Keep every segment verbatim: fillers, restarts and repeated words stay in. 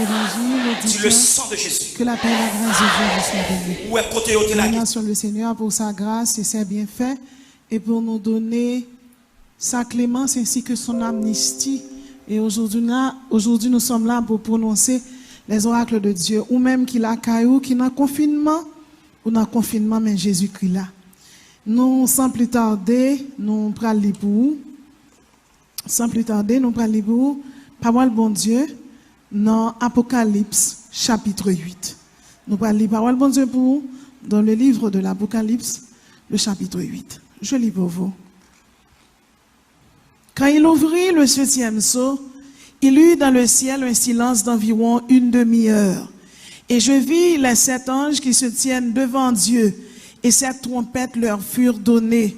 Évangile, Di le sang de Jésus. Que la paix et la grâce de Dieu vous soient bénies. Ou wè kote yo te Nous lage. Remercions le Seigneur pour sa grâce et ses bienfaits et pour nous donner sa clémence ainsi que son amnistie. Et aujourd'hui, là- aujourd'hui, nous sommes là pour prononcer les oracles de Dieu. Ou même qui la caillou, qui n'a confinement, ou dans confinement, mais Jésus-Christ là. Nous, sans plus tarder, nous pral li pour vous. San pli tande, nou pral li pou ou pawòl Bondye nan Apokalips chapit uit. Nou pral li pawòl Bondye pou ou dans le livre de l'Apocalypse, le chapitre huit. Je lis pour vous. Quand il ouvrit le septième sceau, il eut dans le ciel un silence d'environ une demi-heure. Et je vis les sept anges qui se tiennent devant Dieu, et sept trompettes leur furent données.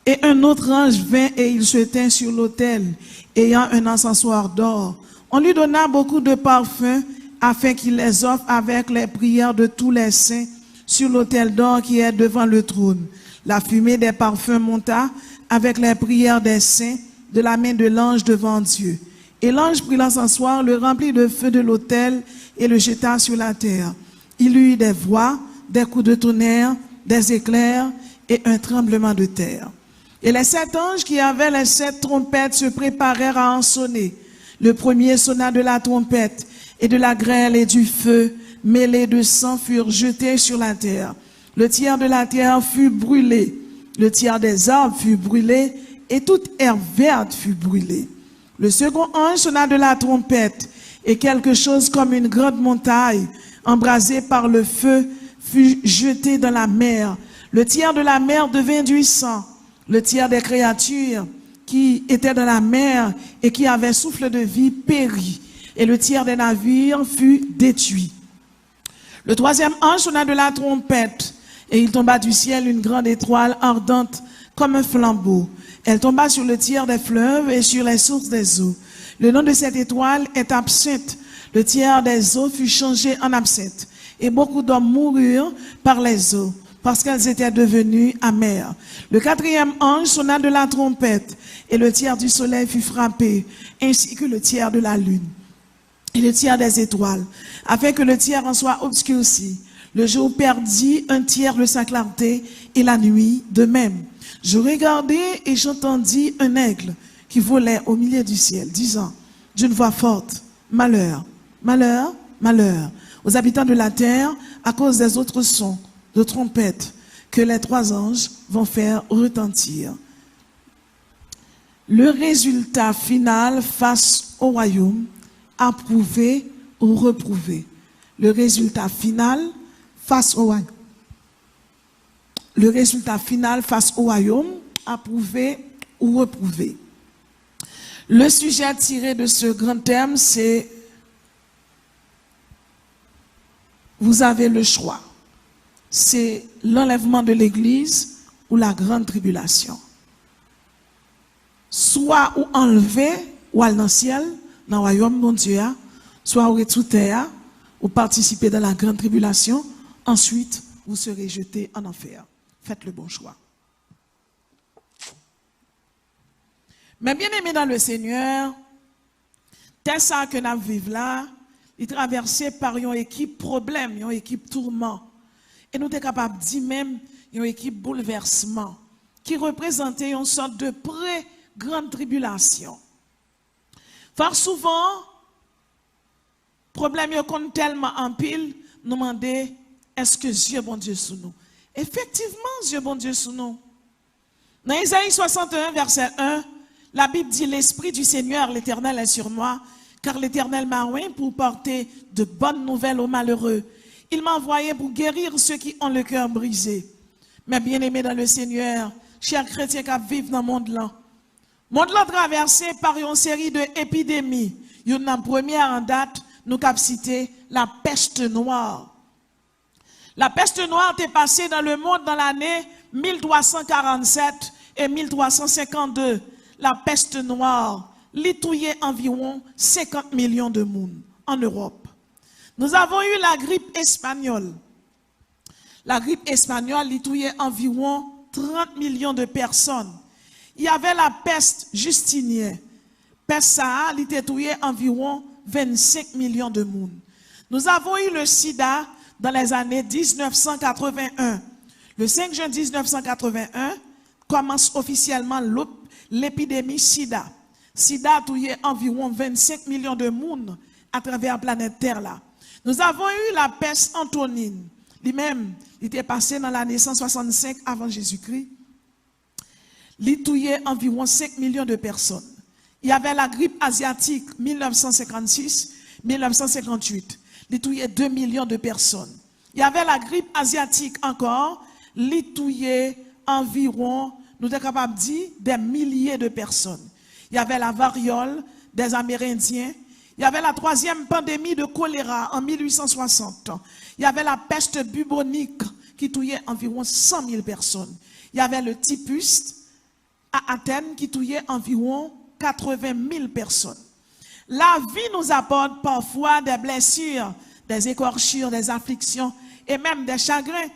Et un autre ange vint et il se tint sur l'autel, ayant un encensoir d'or. On lui donna beaucoup de parfums afin qu'il les offre avec les prières de tous les saints sur l'autel d'or qui est devant le trône. La fumée des parfums monta avec les prières des saints de la main de l'ange devant Dieu. Et l'ange prit l'encensoir, le remplit de feu de l'autel et le jeta sur la terre. Il y eut des voix, des coups de tonnerre, des éclairs et un tremblement de terre. Et les sept anges qui avaient les sept trompettes se préparèrent à en sonner. Le premier sonna de la trompette, et de la grêle et du feu mêlés de sang furent jetés sur la terre. Le tiers de la terre fut brûlé, le tiers des arbres fut brûlé, et toute herbe verte fut brûlée. Le second ange sonna de la trompette, et quelque chose comme une grande montagne, embrasée par le feu, fut jeté dans la mer. Le tiers de la mer devint du sang. Le tiers des créatures qui étaient dans la mer et qui avaient souffle de vie périt, et le tiers des navires fut détruit. Le troisième ange sonna de la trompette, et il tomba du ciel une grande étoile ardente comme un flambeau. Elle tomba sur le tiers des fleuves et sur les sources des eaux. Le nom de cette étoile est absinthe. Le tiers des eaux fut changé en absinthe, et beaucoup d'hommes moururent par les eaux, parce qu'elles étaient devenues amères. Le quatrième ange sonna de la trompette, et le tiers du soleil fut frappé, ainsi que le tiers de la lune et le tiers des étoiles, afin que le tiers en soit obscurci. Le jour perdit un tiers de sa clarté, et la nuit de même. Je regardai et j'entendis un aigle qui volait au milieu du ciel, disant d'une voix forte : Malheur, malheur, malheur aux habitants de la terre à cause des autres sons de trompette que les trois anges vont faire retentir. Le résultat final face au royaume, approuvé ou reprouvé. Le résultat final face au royaume. Le résultat final face au royaume, approuvé ou reprouvé. Le sujet tiré de ce grand thème, c'est vous avez le choix. C'est l'enlèvement de l'Église ou la grande tribulation. Swa ou anlve, ou al nan syèl, nan wayòm Bondye a, swa ou ret sou tè a, ou participer dans la grande tribulation, ensuite vous serez jeté en enfer. Faites le bon choix. Mes bien-aimés dans le Seigneur, tè sa ke n ap viv la, li travèse pa yon ekip pwoblèm, yon ekip tourman. E nou te kapab di menm yon ekip boulvèsman, ki reprezante yon sòt de pre-grande tribulation. Fò souvan, pwoblèm yo konn tèlman anpil, nou mande, èske zye Bondye sou nou? Efektivman, zye Bondye sou nou. Dans Isaïe soixante et un, verset un, la Bible dit : L'Esprit du Seigneur, l'Éternel, est sur moi, car l'Éternel m'a oint pour porter de bonnes nouvelles aux malheureux. Il m'a envoyé pour guérir ceux qui ont le cœur brisé. Mes bien-aimés dans le Seigneur, chè kretyen k ap viv nan mond lan, mond lan travèse pa yon seri de epidemi. Youn nan premyè an dat, nou kab site la peste noire. La peste noire te pase dans le monde dans l'année mil twa san karannset e mil twa san senkannde. La peste noire, li touye anviwon senkant milyon de moun en Europe. Nous avons eu la grippe espagnole. La grippe espagnole, li touye anviwon trant milyon de pèsonn. Il y avait la peste justinienne. Pès sa a, li te touye anviwon vennsenk milyon de moun. Nous avons eu le sida dans les années dix-neuf cent quatre-vingt-un. Le cinq juin dix-neuf cent quatre-vingt-un commence officiellement l'op- l'épidémie sida. Sida a touye anviwon vennsenk milyon de moun atravè planèt Tè la. Nous avons eu la peste antonine. Li menm, li te pase nan lane san swasannsenk avan Jezikri. Li touye anviwon senk milyon de pèsòn. Il y avait la grippe asiatique mil nèf san senkannsis, mil nèf san senkantuit. Li touye de milyon de pèsòn. Il y avait la grippe asiatique encore, li touye anviwon, nou te kapab di, des milliers de personnes. Il y avait la variole des Amérindiens. Il y avait la troisième pandémie de choléra en mil uit san swasant. Il y avait la peste bubonique ki touye anviwon san mil pèsòn. Il y avait le typhus à Athènes ki touye anviwon katreven mil pèsòn. La vie nous apporte parfois des blessures, des écorchures, des afflictions et même des chagrins.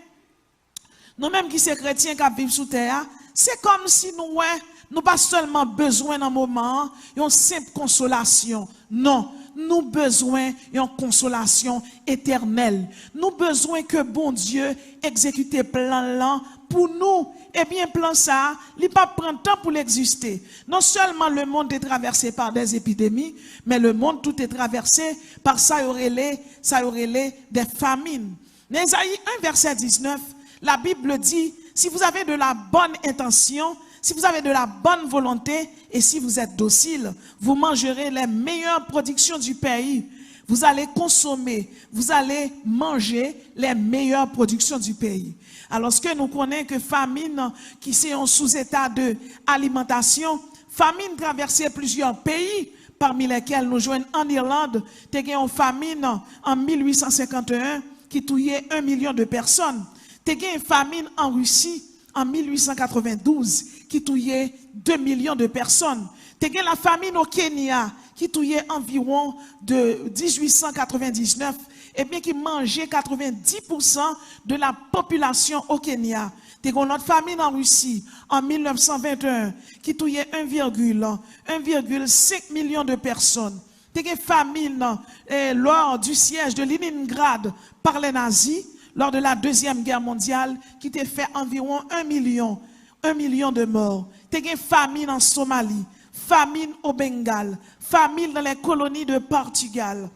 Nou menm ki se kretyen k ap viv sou tè a, se kòmsi nou wè nou pa sèlman bezwen nan moman an yon senp konsolasyon. Non, nou bezwen yon konsolasyon etènèl. Nou bezwen ke Bondye egzekite plan l lan pou nou. Ebyen, plan sa a, li p ap pran tan pou l egziste. Non sèlman lemonn te travèse pa dè epidemi, men lemonn tou te travèse pa sa yo rele, sa yo rele dè famin. Dans Ésaïe un, verset dix-neuf, la Bible dit, si vous avez de la bonne intention, si vous avez de la bonne volonté et si vous êtes docile, vous mangerez les meilleures productions du pays. Vous allez consommer, vous allez manger les meilleures productions du pays. Alòske nou konnen ke famin ki se yon souzeta de alimantasyon, famin travèse plizyè peyi, pami lèkèl nou jwenn an Irland, te gen yon famin an mil uit san senkanteyen ki touye en milyon de pèsòn. Te gen famin an Risi an mil uit san katrevendouz ki touye de milyon de pèsòn. Te gen la famin o Kenya ki touye anviwon de dizuit san katrevendiznèf, ebyen ki manje katrevendis pousan de la popilasyon o Kenya. Te gen yon lòt famin an Risi an mil nèf san venteyen ki touye en virgule, en virgule senk milyon de pèsòn. Te gen famin, eh, lors du siège de Leningrad par les nazis, lors de la Deuxième Guerre mondiale, ki te fè anviwon en milyon, en milyon de mò. Te gen famin an Somali, famin o Bengal, famin dans les colonies de Portugal.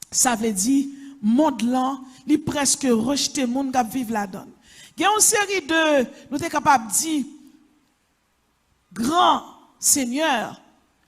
Sa vle di, mond lan, li prèske rejte moun k ap viv ladan l. Gen yon seri de, nou te kapab di, gran senyè,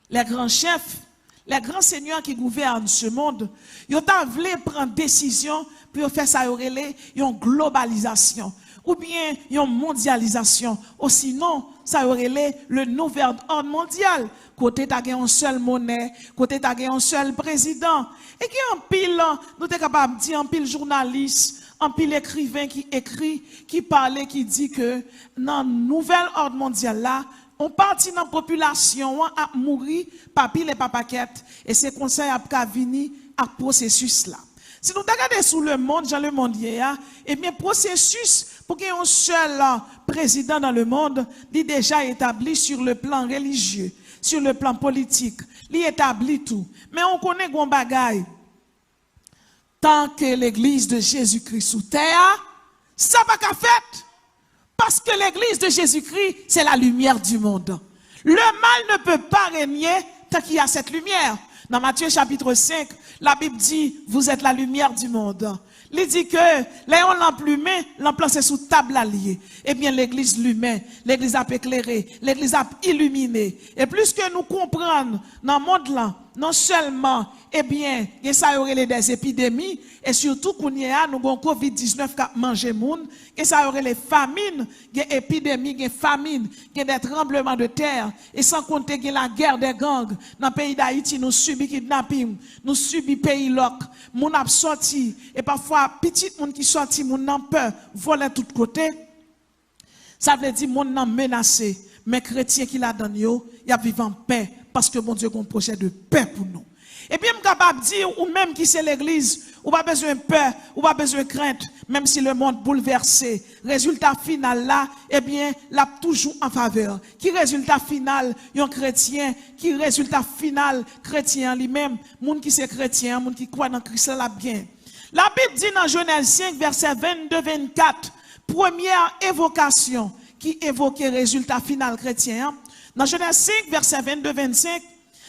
les grands chefs, les grands seigneurs qui gouvernent ce monde, yo ta vle pran desizyon pou yo fè sa yo rele yon globalizasyon, oubyen yon mondyalizasyon, osinon sa yo rele le nouvel ordre mondial, kote ta gen yon sèl monè, kote ta gen yon sèl prezidan. E gen anpil, nou te kapab di, anpil jounalis, anpil ekriven ki ekri, ki pale, ki di ke nan nouvel òd mondyal la, yon pati nan popilasyon an ap mouri pa pil e pa pakèt, e se konsa y ap ka vini ak pwosesis la. Si nou ta gade sou lemonn, jan lemonn ye a, ebyen, pwosesis pou gen yon sèl, ah, prezidan nan lemonn, li deja etabli sur le plan religieux, sur le plan politique, li etabli tou. Men ou konnen gon bagay, tan ke Legliz de Jezikri sou tè a, sa pa ka fèt. Parce que l'Église de Jésus-Christ, c'est la lumière du monde. Le mal ne peut pas régner tant qu'il y a cette lumière. Dans Matthieu chapitre cinq, la Bible dit, vous êtes la lumière du monde. Li di ke lè yon lanp limen, lanp lan se sou tab la l ye. Ebyen, legliz limen, legliz ap eklere, legliz ap ilimine. E plis ke nou konprann nan mond lan, non sèlman, ebyen, gen sa yo rele dè epidemi, e sitou kounye a, nou gen kovid diznèf k ap manje moun, gen sa yo rele famin, gen epidemi, gen famin, gen dè tranbleman de tè, e san konte gen lagè dè gang. Nan peyi Dayiti, nou sibi kidnaping, nou sibi peyi lòk, moun ap sòti, e pafwa pitit moun ki sòti, moun nan pè, vòlè tout kote. Sa vle di mond nan menase, men kretyen ki ladan l yo, y ap viv an pè, paske Bondye gen yon pwojè de pè pou nou. Ebyen, m kapab di, ou menm ki se legliz, ou pa bezwen pè, ou pa bezwen krent, menm si lemonn boulvèse, rezilta final la, ebyen, l ap toujou an favè. Ki rezilta final yon kretyen? Ki rezilta final kretyen an li menm? Moun ki se kretyen an, moun ki kwè nan Kris la, l ap gen. Labib di nan Jenèz senk, vèsè vennde, vennkat, premyè evokasyon ki evoke rezilta final kretyen an. Nan Jenèz senk, vèsè vennde, vennsenk,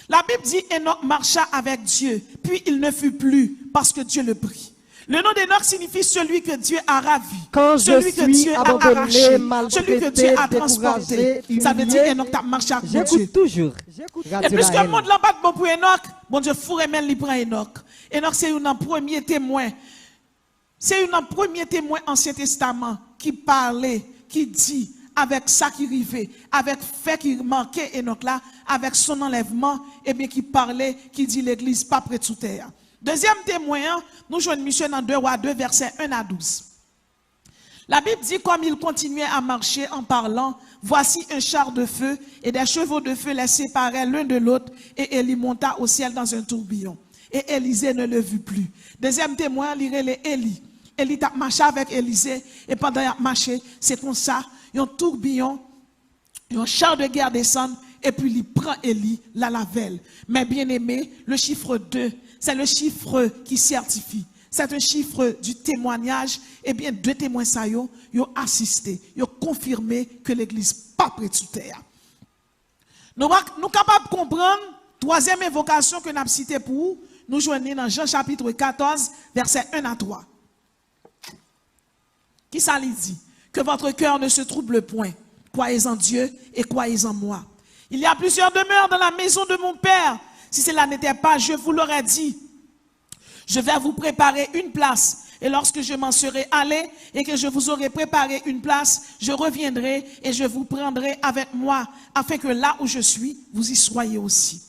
Labib di, Enoch marcha avec Dieu, puis il ne fut plus, parce que Dieu le prit. Le nom d'Enoch signifie celui que Dieu a ravi, celui que Dieu a arraché, celui que Dieu a transporté. Sa vle di Enòk t ap mache ak Bondye. E piske mond lan pa t bon pou Enòk, Bondye foure men l, li pran Enòk. Enòk se youn nan premye temwen. Se youn nan premye temwen Ansyen Testaman ki pale, ki di, avèk sa ki rive, avèk fè ki make Enòk la, avèk son anlèvman, ebyen ki pale, ki di legliz p ap ret sou tè a. Dezyèm temwen an, nou jwenn misye nan de Wa de, vèsè en a douz. La Bible dit, comme il continuait à marcher en parlant, voici un char de feu et des chevaux de feu les séparaient l'un de l'autre, et Élie monta au ciel dans un tourbillon. Et Élisée ne le vit plus. Dezyèm temwen an, li rele Eli. Eli t ap mache avèk Elize, e pandan y ap mache, se konsa, yon toubiyon, yon char de guerre desann, epi li pran Eli, l al avè l. Mes bien-aimés, le chiffre deux, c'est le chiffre qui certifie. C'est un chiffre du témoignage. Ebyen, de temwen sa yo, yo asiste, yo konfime ke legliz p ap ret sou tè a. Nou, pa- nou kapab konprann twazyèm evokasyon ke n ap site pou ou, nou jwenn li nan Jan chapit katòz, vèsè en a twa. Kisa li di? Que votre cœur ne se trouble point. Croyez en Dieu et croyez en moi. Il y a plusieurs demeures dans la maison de mon Père. Si cela n'était pas, je vous l'aurais dit. Je vais vous préparer une place. Et lorsque je m'en serai allé et que je vous aurai préparé une place, je reviendrai et je vous prendrai avec moi, afin que là où je suis, vous y soyez aussi.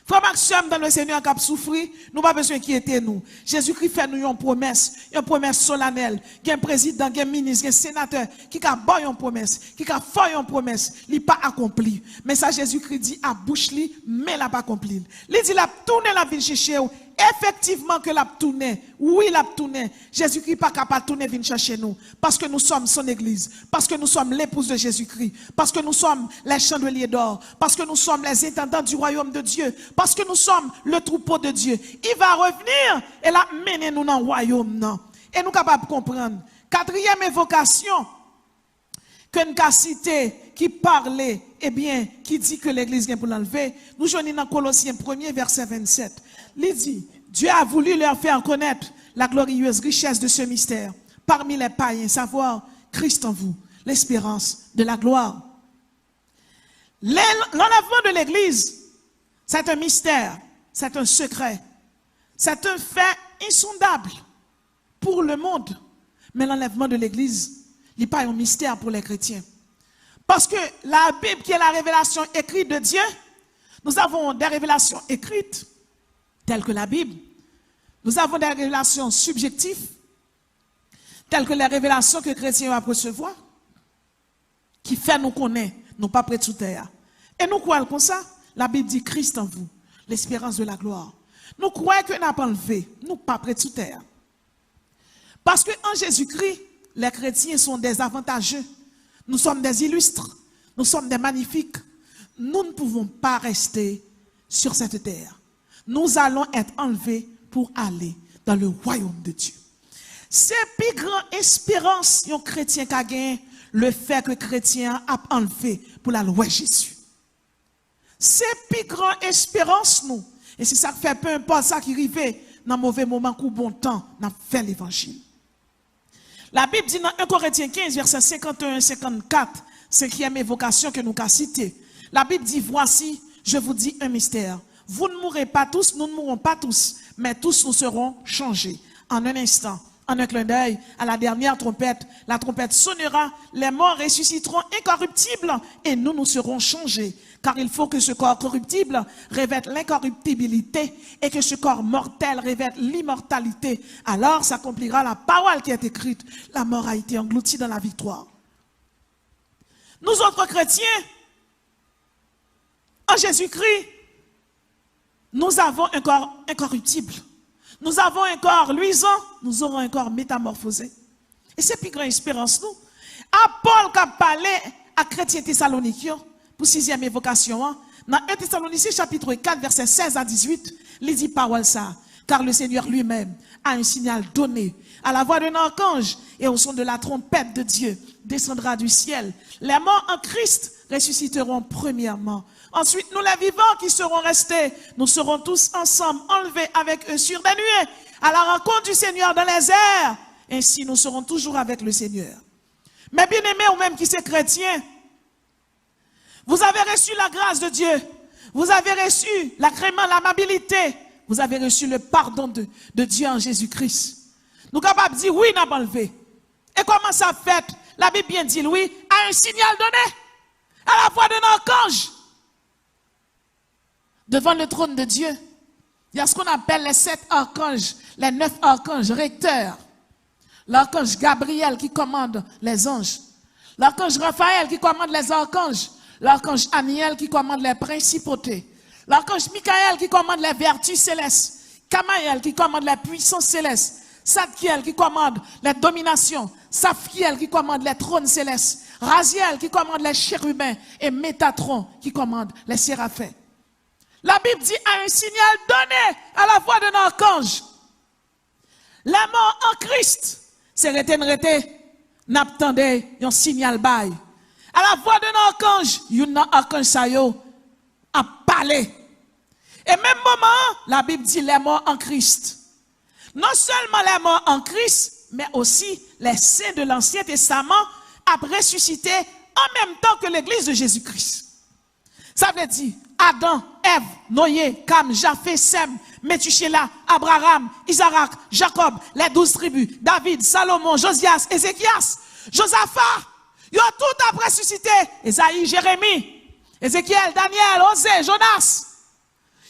Frè m ak sè m dans le Seigneur k ap soufri, nou pa bezwen enkyete nou. Jezikri fè nou yon pwomès, yon pwomès solanèl. Gen prezidan, gen minis, gen senatè ki ka ba w yon pwomès, ki ka fè w yon pwomès, li pa akonpli. Men sa Jezikri di a bouch li, men l ap akonpli l. Li di l ap tounen, l ap vin chèche w. Efektivman ke l ap tounen. Wi, l ap tounen. Jezikri pa ka pa tounen vin chèche nou. Parce que nous sommes son église. Parce que nous sommes l'épouse de Jésus-Christ. Parce que nous sommes les chandeliers d'or. Parce que nous sommes les intendants du royaume de Dieu. Parce que nous sommes le troupeau de Dieu. Il va revenir et l ap mennen nou nan wayòm nan. E nou kapab konprann. Katriyèm evokasyon ke n ka site, ki pale, ebyen, ki di ke legliz gen pou l anlve, nou jwenn li nan Kolosyen premye, vèsè vennsèt. Li di, Dieu a voulu leur faire connaître la glorieuse richesse de ce mystère parmi les païens, savoir Christ en vous, l'espérance de la gloire. L'en- L'enlèvement de l'église, c'est un mystère, c'est un secret, c'est un fait insondable pour le monde. Mais l'enlèvement de l'église, li pa yon mistè pou lè kretyen. Parce que la Bible, qui est la révélation écrite de Dieu, nous avons des révélations écrites, telles que la Bible. Nous avons des révélations subjectives, telles que les révélations que chrétiens peuvent recevoir, ki fè nou konnen nou p ap ret sou tè a. E nou kwè l konsa, la Bible dit Christ en vous, l'espérance de la gloire. Nou kwè ke n ap anlve, nou p ap ret sou tè a. Parce que en Jésus-Christ, les chrétiens sont des avantageux. Nous sommes des illustres. Nous sommes des magnifiques. Nous ne pouvons pas rester sur cette terre. Nous allons être enlevés pour aller dans le royaume de Dieu. Se pi gran esperans yon kretyen ka gen, le fait que kretyen an ap anlve pou l al wè Jezi. Se pi gran esperans nou. E se sa k fè, pe enpòt sa ki rive, nan move moman kou bon tan, n ap fè levanjil. La Bible dit dans un Corinthiens quinze, verset cinquante et un et cinquante-quatre, cinquième évocation que nous ka citer. La Bible dit, voici, je vous dis un mystère. Vous ne mourrez pas tous, nous ne mourrons pas tous, mais tous nous serons changés. En un instant, en un clin d'œil, à la dernière trompette, la trompette sonnera, les morts ressusciteront incorruptibles et nous, nous serons changés. Car il faut que ce corps corruptible revête l'incorruptibilité et que ce corps mortel revête l'immortalité. Alors s'accomplira la parole qui est écrite, la mort a été engloutie dans la victoire. Nous autres chrétiens, en Jésus-Christ, nous avons un corps incorruptible. Nous avons un corps luisant, nous aurons un corps métamorphosé. E se pi gran esperans nou. A Pòl k ap pale ak kretyen Tesalonik yo pou sizyèm evokasyon an, nan en Tesalonisyen chapit kat, vèsè sèz a dizuit, li di pawòl sa a, Car le Seigneur lui-même a un signal donné. À la voix d'un archange et au son de la trompette de Dieu descendra du ciel. Les morts en Christ ressusciteront premièrement. Ensuite, nous les vivants qui serons restés, nous serons tous ensemble enlevés avec eux sur des nuées à la rencontre du Seigneur dans les airs. Ainsi, nous serons toujours avec le Seigneur. Mes bien-aimés, ou menm ki se kretyen, vous avez reçu la grâce de Dieu. Vous avez reçu l'agrément, l'amabilité. Vous avez reçu le pardon de, de Dieu en Jésus-Christ. Nou kapab di, wi, n ap anlve. E kòman sa fèt? Labib byen di l, wi, à un signal donné, à la voix d'un archange. Devant le trône de Dieu, il y a ce qu'on appelle les sept archanges, les neuf archanges recteurs. L'archange Gabriel qui commande les anges. L'archange Raphaël qui commande les archanges. L'archange Aniel qui commande les principautés. L'archange Michael qui commande les vertus célestes. Kamaël qui commande les puissances célestes. Sadkiel qui commande les dominations. Saphkiel qui commande les trônes célestes. Raziel qui commande les chérubins. Et Métatron qui commande les séraphins. Labib di, à un signal donné, à la voix d'un archange. Lè mò an Kris, se rete n rete, n ap tande yon sinyal bay. À la voix d'un archange, youn nan akanj sa yo ap pale. E menm moman an, Labib di lè mò an Kris. Non sèlman lè mò an Kris, men osi les saints de l'Ancien Testament ap resisite an menm tan ke Legliz de Jezi Kris. Sa vle di, Adan, Èv, Noye, Kam, Jafe, Sèm, Metichela, Abraram, Izarak, Jakòb, les douze tribus, David, Salomon, Jozyas, Ezekyas, Jozafa, yo tout ap resisite. Ezayi, Jeremi, Ezekyèl, Danyèl, Oze, Jonas.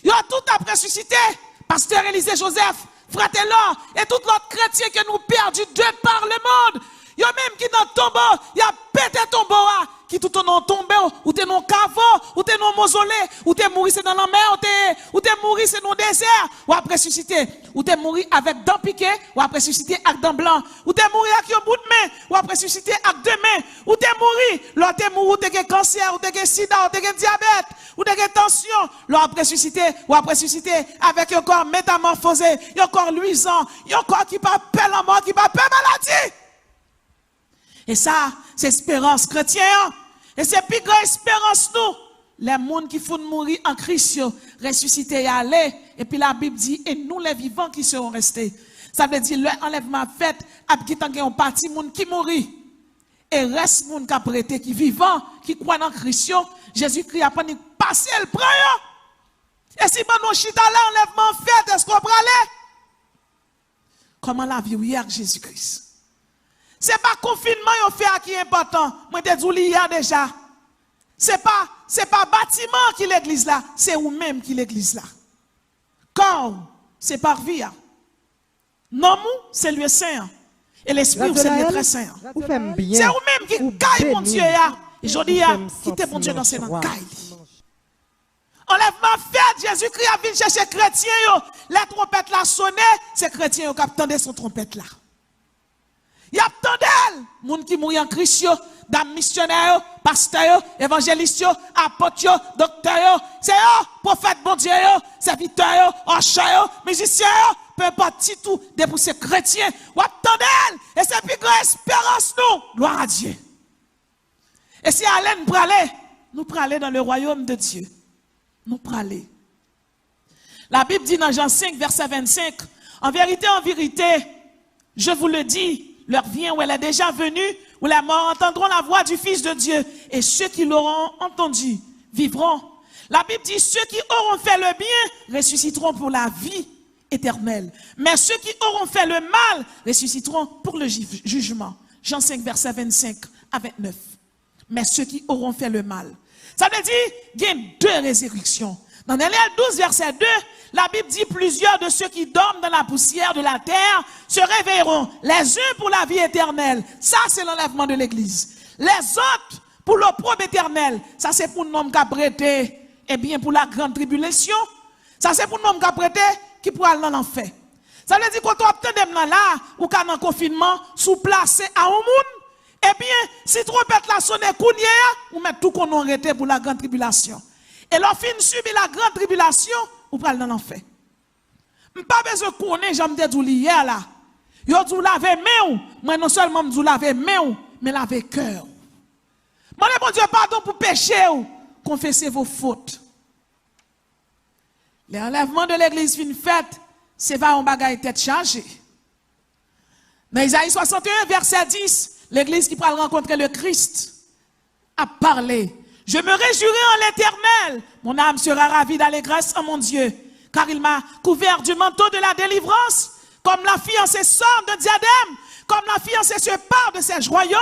Yo tout ap resisite. Pastè Elize Joseph, Frè Telò, e tout lòt kretyen ke nou pèdi de par le monde. Yo menm ki nan tonbo, y ap pete tonbo a, ki tout nan tonbe w, ou te nan kavo, ou te nan mozole, ou te mouri se nan lanmè, ou te, ou te mouri se nan dezè, w ap resisite. Ou te mouri avèk dan pike, w ap resisite ak dan blan. Ou te mouri ak yon bout men, w ap resisite ak de men. Ou te mouri, lè w te mouri, ou te gen kansè, ou te gen sida, ou te gen dyabèt, ou te gen tansyon. Lè w ap resisite, w ap resisite avèk yon kò metamòfoze, yon kò lwizan, yon kò ki pa pè lanmò, ki pa pè maladi. E sa, se esperans kretyen an. E se pi gran esperans nou. Lè moun ki fout mouri an Kris yo resisite y ale, epi Labib di, et nous les vivants qui serons restés. Sa vle di, lè anlèvman ap fèt, ap gentan gen yon pati moun ki mouri. E rès moun k ap rete, ki vivan, ki kwè nan Kris yo, Jezikri ap annik pase l pran yo. E si ban nou chita lè anlèvman an fèt, èske w prale? Kòman lavi w ye ak Jezi Kris? Se pa konfinman yo fè a ki enpòtan. Mwen te di w li yè deja. Se pa, se pa batiman an ki legliz la, se ou menm ki legliz la. Kò w, se parvi a. Nanm ou, se lye sen an. E lespri w, se lye trè sen an. Se ou menm ki kay Bondye a. E jodi a, kite Bondye danse nan kay li. Anlèvman fèt, Jezikri ap vin chèche kretyen yo. Lè twonpèt la sone, se kretyen yo k ap tande son twonpèt la. Y ap tande l. Moun ki mouri an Kris yo, dam misyonè yo, pastè yo, evanjelis yo, apot yo, doktè yo, se yo, pwofèt Bondye yo, sèvitè yo, anchè yo, mizisyen yo, pe enpòt tit ou, depi w se kretyen, w ap tande l. E se pi gran esperans nou. Glwa a Dye. E si ale n prale, nou prale dans le royaume de Dieu. Nou prale. Labib di nan Jan senk, vèsè vennsenk, en vérité, en vérité, je vous le dis, l'heure vient où elle est déjà venue, où les morts entendront la voix du Fils de Dieu, et ceux qui l'auront entendu vivront. Labib di, ceux qui auront fait le bien ressusciteront pour la vie éternelle, mais ceux qui auront fait le mal ressusciteront pour le ju- jugement. Jan senk, vèsè vennsenk a vennèf. Mais ceux qui auront fait le mal. Sa vle di, gen de rezireksyon. Nan Danyèl douz, vèsè de, Labib di, plusieurs de ceux qui dorment dans la poussière de la terre se réveilleront, les uns pour la vie éternelle. Sa, se lanlèvman de legliz. Les autres, pour l'opprobre éternel. Sa, se pou nonm k ap rete, ebyen, pou la grande tribulation. Sa, se pou nonm k ap rete, ki pral nan lanfè. Sa vle di, kote w ap tande m nan la, ou ka nan konfinman, si w plase a yon moun, ebyen, si twonpèt la sone kounye a, ou mèt tou konnen w rete pou la grande tribulation. E lè w fin sibi la grande tribulation, ou pral nan lanfè. M pa bezwen konnen jan m te di w li yè la. Yo di w lave men w, mwen non sèlman m di w lave men w, men lave kè w. Mande Bondye padon pou peche w, confessez vos fautes. Lè anlèvman de legliz fin fèt, se va yon bagay tèt chaje. Nan Izayi swasanteyen, vèsè dis, legliz ki pral rankontre le Christ ap pale. Je me réjouirai en l'Éternel, mon âme sera ravie d'allégresse en mon Dieu, car il m'a couvert du manteau de la délivrance, comme la fiancée sort d'un diadème, comme la fiancée se pare de ses joyaux.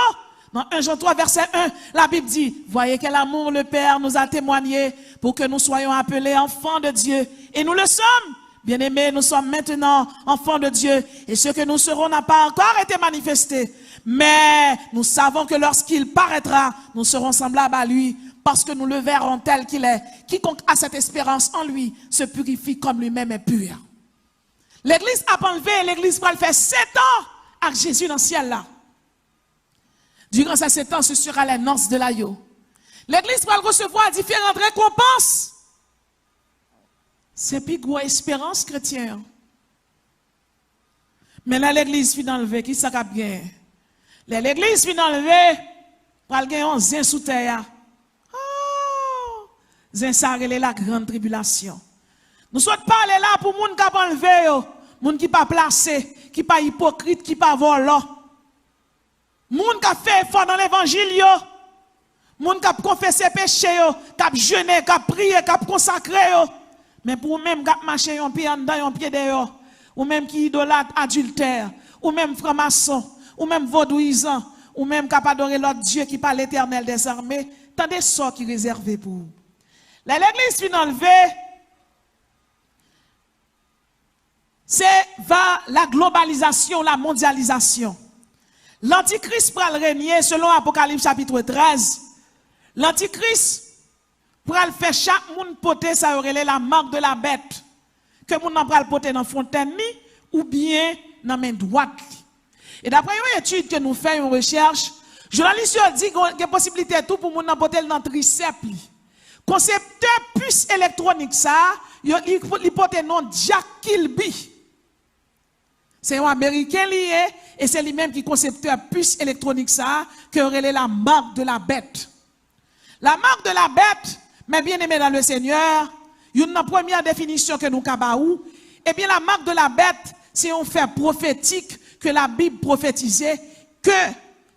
Dans un Jean trois, verset un, la Bible dit, voyez quel amour le Père nous a témoigné pour que nous soyons appelés enfants de Dieu. Et nous le sommes. Bien-aimés, nous sommes maintenant enfants de Dieu, et ce que nous serons n'a pas encore été manifesté. Mais nous savons que lorsqu'il paraîtra, nous serons semblables à lui, parce que nous le verrons tel qu'il est. Quiconque a cette espérance en lui se purifie comme lui-même est pur. Legliz ap anlve, legliz pral fè sèt an ak Jezi nan syèl la. Durant ces sept ans, ce sera les noces de l'agneau. Legliz pral resevwa diferan rekonpans. Se pi gwo esperans kretyen an. Men lè legliz fin anlve, ki sa k ap genyen? Lè legliz fin anlve, pral gen yon zen sou tè a. Oh! Zen sa rele la grande tribulation. Nou sot pale la pou moun k ap anlve yo, moun ki pa plase, ki pa ipokrit, ki pa vòlò. Moun k ap fè efò nan levanjil yo, moun k ap konfese peche yo, k ap jene, k ap priye, k ap konsakre yo. Men pou ou menm k ap mache yon pye anndan, yon pye deyò, ou menm ki idolat, adiltè, ou menm franmason, ou menm vodouyizan, ou menm k ap adore lòt dye ki pa Letènèl dèzame, tande sò ki rezève pou ou. Lè legliz fin anlve, se va la globalizasyon, la mondyalizasyon. Lantikris pral renye, selon Apokalips chapit trèz. Lantikris pral fè chak moun pote sa yo rele la marque de la bête, ke moun nan pral pote nan fontèn li oubyen nan men dwat li. E daprè yon etid ke nou fè, yon rechèch, jounalis yo di gen, gen posiblite tou pou moun nan pote l nan trisèp li. Konseptè pis elektwonik sa a, yo, li, li pote non Jack Kilby. Se yon Ameriken li ye, e se li menm ki konseptè pis elektwonik sa a, ke yo rele la marque de la bête. La marque de la bête, mes bien-aimés dans le Seigneur, youn nan premyè definisyon ke nou ka ba ou, ebyen, la marque de la bête, se yon fè pwofetik ke Labib pwofetize ke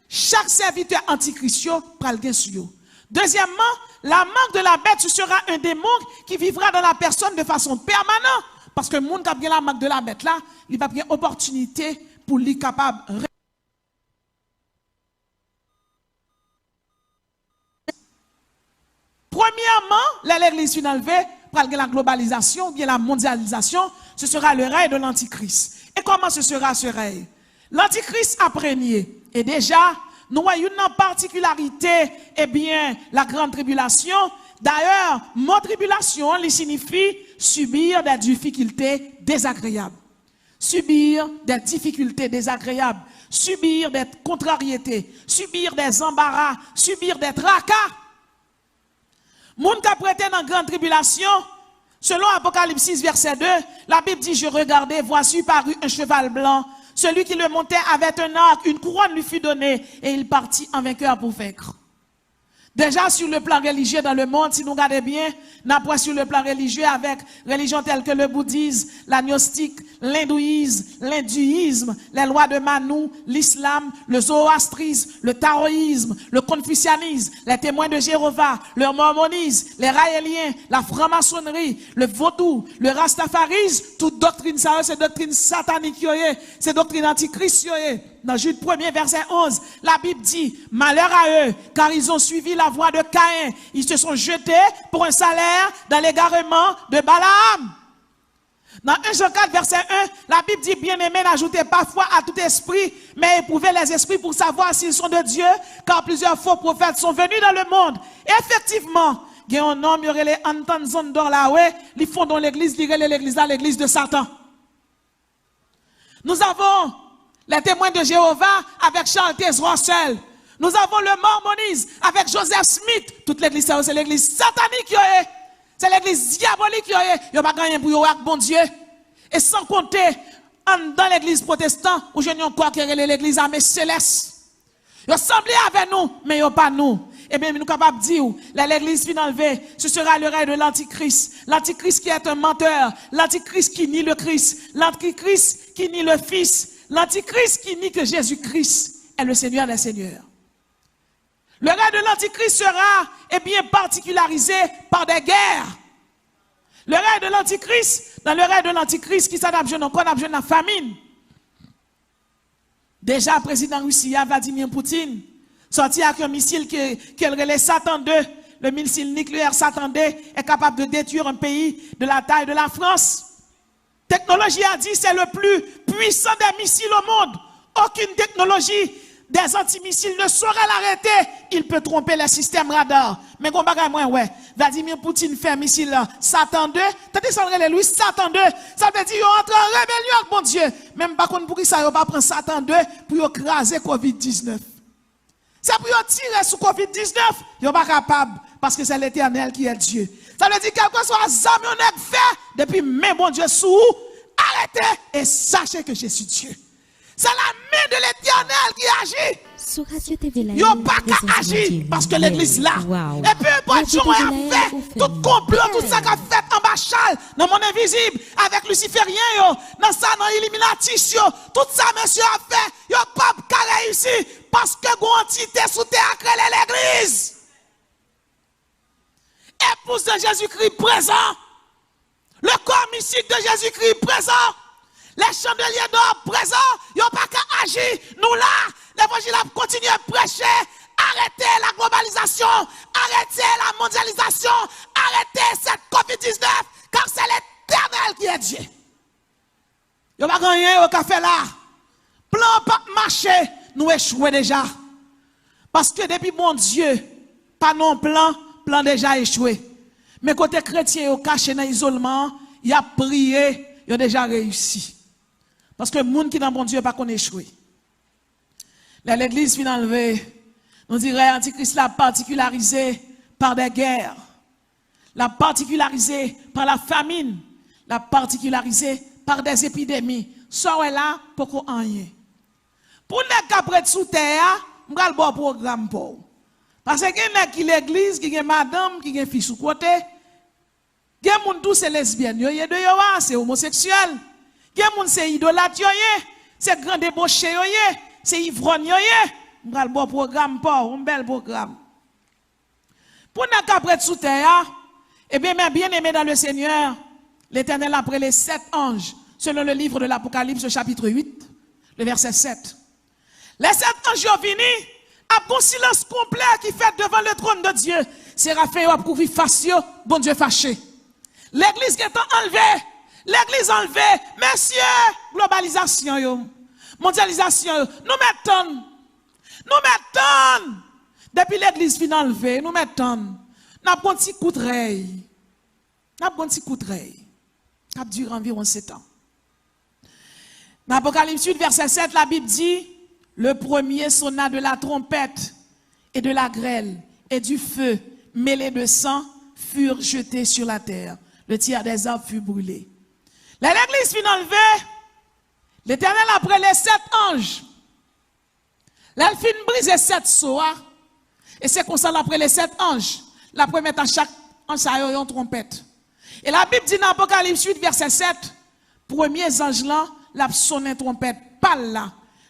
chak sèvitè antikris yo pral gen sou yo. Dezyèmman, la marque de la bête, ce sera un démon qui vivra dans la personne de façon permanente. Paske moun k ap gen la marque de la bête la, li p ap gen opòtinite pou li kapab re-, premyèman, lè legliz fin anlve, pral gen la globalizasyon oubyen la mondyalizasyon, ce sera le règne de l'antichrist. Et comment ce sera ce règne? Lantikris ap renye. E deja, nou wè youn nan patikilarite, ebyen, la grande tribulation. Dayè, mo tribilasyon an, li siyifi subir des difficultés désagréables. Subir des difficultés désagréables. Subir des contrariétés. Subir des embarras. Subir des tracas. Moun k ap rete nan gran tribilasyon, selon Apokalips sis, vèsè de, Labib di, je regardai, voici parut un cheval blanc. Celui qui le montait avait un arc, une couronne lui fut donnée, et il partit en vainqueur pour vaincre. Deja, sur le plan religieux dans le monde, si nou gade byen, n ap wè sur le plan religieux avec religion telle que le bouddhisme, l'agnostique, l'hindouisme, l'hindouisme, les lois de Manu, l'islam, le zoroastrisme, le taoïsme, le confucianisme, les témoins de Jéhovah, le mormonisme, les raéliens, la franc-maçonnerie, le vaudou, le rastafarisme, tout doktrin sa yo, se doktrin satanik yo ye, se doktrin antikris yo ye. Nan Jid premye, vèsè onz, Labib di, malheur à eux, car ils ont suivi la voie de Caïn, ils se sont jetés pour un salaire dans l'égarement de Balaam. Nan un Jean quatre, verset un, la Bible dit, bien-aimés, n'ajoutez pas foi à tout esprit, mais éprouvez les esprits pour savoir s'ils sont de Dieu, car plusieurs faux prophètes sont venus dans le monde. Effectivement, gen yon nonm yo rele Anton Zondor Lawe, li fonde yon legliz, li rele legliz la legliz de Satan. Nous avons les Témoins de Jéhovah avec Charles Taze Russell. Nous avons le mormonisme avec Joseph Smith. Tout legliz sa yo, se legliz satanik yo ye. Se legliz dyabolik yo ye. Yo pa gen anyen pou yo wè ak Bondye. E san konte, anndan legliz pwotestan, ou jwenn yon kò ki rele legliz ame selès. Yo sanble avè nou, men yo pa nou. Ebyen, nou kapab di w, lè legliz fin anlve, ce sera le règne de l'antichrist. L'antichrist qui est un menteur, l'antichrist qui nie le Christ, l'antichrist qui nie le Fils, l'antichrist qui nie que Jésus-Christ est le Seigneur des Seigneurs. Le règne de l'antichrist sera, eh bien, particularisé par des guerres. Le règne de l'antichrist, dans le règne de l'antichrist, kisa n ap jwenn ankò? N ap jwenn la famine. Deja, prezidan Risi a, Vladimir Poutine, sòti ak yon misil ke, ke l rele Satan de. Le missile nucléaire Satan de est capable de détruire un pays de la taille de la France. Teknoloji a di c'est le plus puissant des missiles au monde. Aucune technologie des antimissiles ne saurait l'arrêter. Il peut tromper les systèmes radar. Men gon bagay mwen wè. Vladimir Poutine fè misil Satan de. Tande sa l rele l wi, Satan de. Sa vle di yo antre an rebelyon ak Bondye. Men m pa konn poukisa yo pa pran Satan de pou yo kraze kovid diznèf. Se pou yo tire sou kovid diznèf, yo pa kapab, paske se Letènèl ki è Dye. Sa vle di, kèlkeswa zam yon nèg fè, depi men Bondye sou ou, arete e sache ke Jezi Dye. Se la men de Letènèl ki aji. Yo pa ka aji, paske legliz la. Epi, pou Dye ap fè tout konplo, tout sa k ap fèt anba chal, nan mond envizib, avèk lisiferyen yo, nan sa, nan iliminatis yo, tout sa mesye ap fè, yo p ap ka reyisi, paske gon antite sou tè a k rele legliz. Épouse de Jésus-Christ prezan. Le corps mystique de Jésus-Christ prezan. Les chandeliers d'or prezan. Yo pa ka aji. Nou la. Levanjil ap kontinye preche. Arrêtez la globalisation. Arrêtez la mondialisation. Arrêtez cette kovid diznèf. Car c'est l'Éternel qui est Dieu. Yo pa gen anyen yo ka fè la. Plan an p ap mache, nou echwe deja. Paske depi Bondye pa nan yon plan, plan deja echwe. Men kote kretyen yo kache nan izolman an, y ap priye, yo deja reyisi. Paske moun ki nan Bondye pa konn echwe. Lè legliz fin anlve, nou di rèy antikris la patikilarize pa dè gè. L ap patikilarize pa la famin. L ap patikilarize pa dè epidemi. Sa w wè la, poko anyen. Pou nèg k ap ret sou tè a, m pral ba w pwogram pa w. Paske gen nèg ki legliz, ki gen madanm, ki gen fi sou kote. Gen moun tou se lesbyèn yo ye deyò a, se omoseksyèl. Gen moun se idolat yo ye, se gran deboche yo ye, se ivròn yo ye. M pral ba w pwogram pa w, yon bèl pwogram. Pou nèg k ap ret sou tè a, ebyen, mes bien-aimés dans le Seigneur, Letènèl ap rele sèt anj, selon le livre de l'Apocalypse, chapitre huit, le verset sept. Lè sèt anj yo vini, ap gon silans konplè ki fèt devan le trône de Dieu. Serafen yo ap kouvri fas yo, Bondye fache. Legliz gentan anlve, legliz anlve, mesye, globalizasyon yo, mondyalizasyon yo, nou mèt tann. Nou mèt tann! Depi legliz fin anlve, nou mèt tann. N ap gon ti kout rèy. N ap gon ti kout rèy. K ap dire anviwon setan. Nan Apokalips uit, vèsè sèt, Labib di, le premier sonna de la trompette et de la grêle et du feu mêlé de sang furent jetés sur la terre. Le tiers des arbres fut brûlé. Lè legliz fin anlve, Letènèl ap rele sèt anj. Lè l fin brize sèt so a, e se konsa l ap rele sèt anj, l ap remèt a chak anj sa yo yon twonpèt. E Labib di nan Apokalips uit, vèsè sèt, premye zanj lan, l ap sonnen twonpèt pa l la.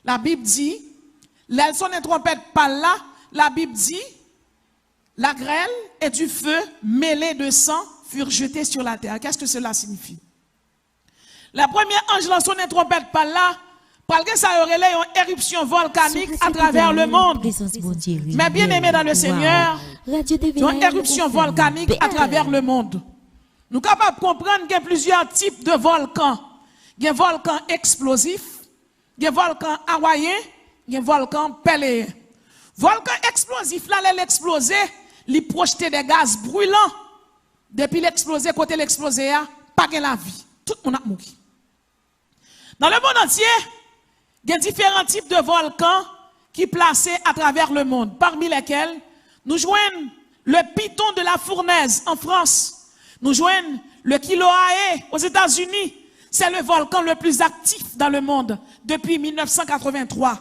Labib di, lè l sonnen twonpèt pa l la, Labib di, la grêle et du feu mêlés de sang furent jetés sur la terre. Qu'est-ce que cela signifie? Lè premye anj lan sonnen twonpèt pa l la, pral gen sa yo rele yon eripsyon vòlkanik atravè lemonn. Mes bien-aimés dans le Seigneur, yon eripsyon vòlkanik atravè lemonn. Nou kapab konprann gen plizyè tip de vòlkan. Gen vòlkan eksplozif, gen vòlkan awayen, gen vòlkan pèleyen. Vòlkan eksplozif la, lè l eksploze, li pwojte de gaz brilan. Depi l eksploze, kote l eksploze a, pa gen lavi. Tout moun ap mouri. Dans le monde entier, gen diferan tip de vòlkan ki plase atravè lemonn, parmi lesquels nou jwenn le Piton de la Fournaise en France, nou jwenn le Kilauea aux États-Unis, C'est le volcan le plus actif dans le monde depuis mille neuf cent quatre-vingt-trois.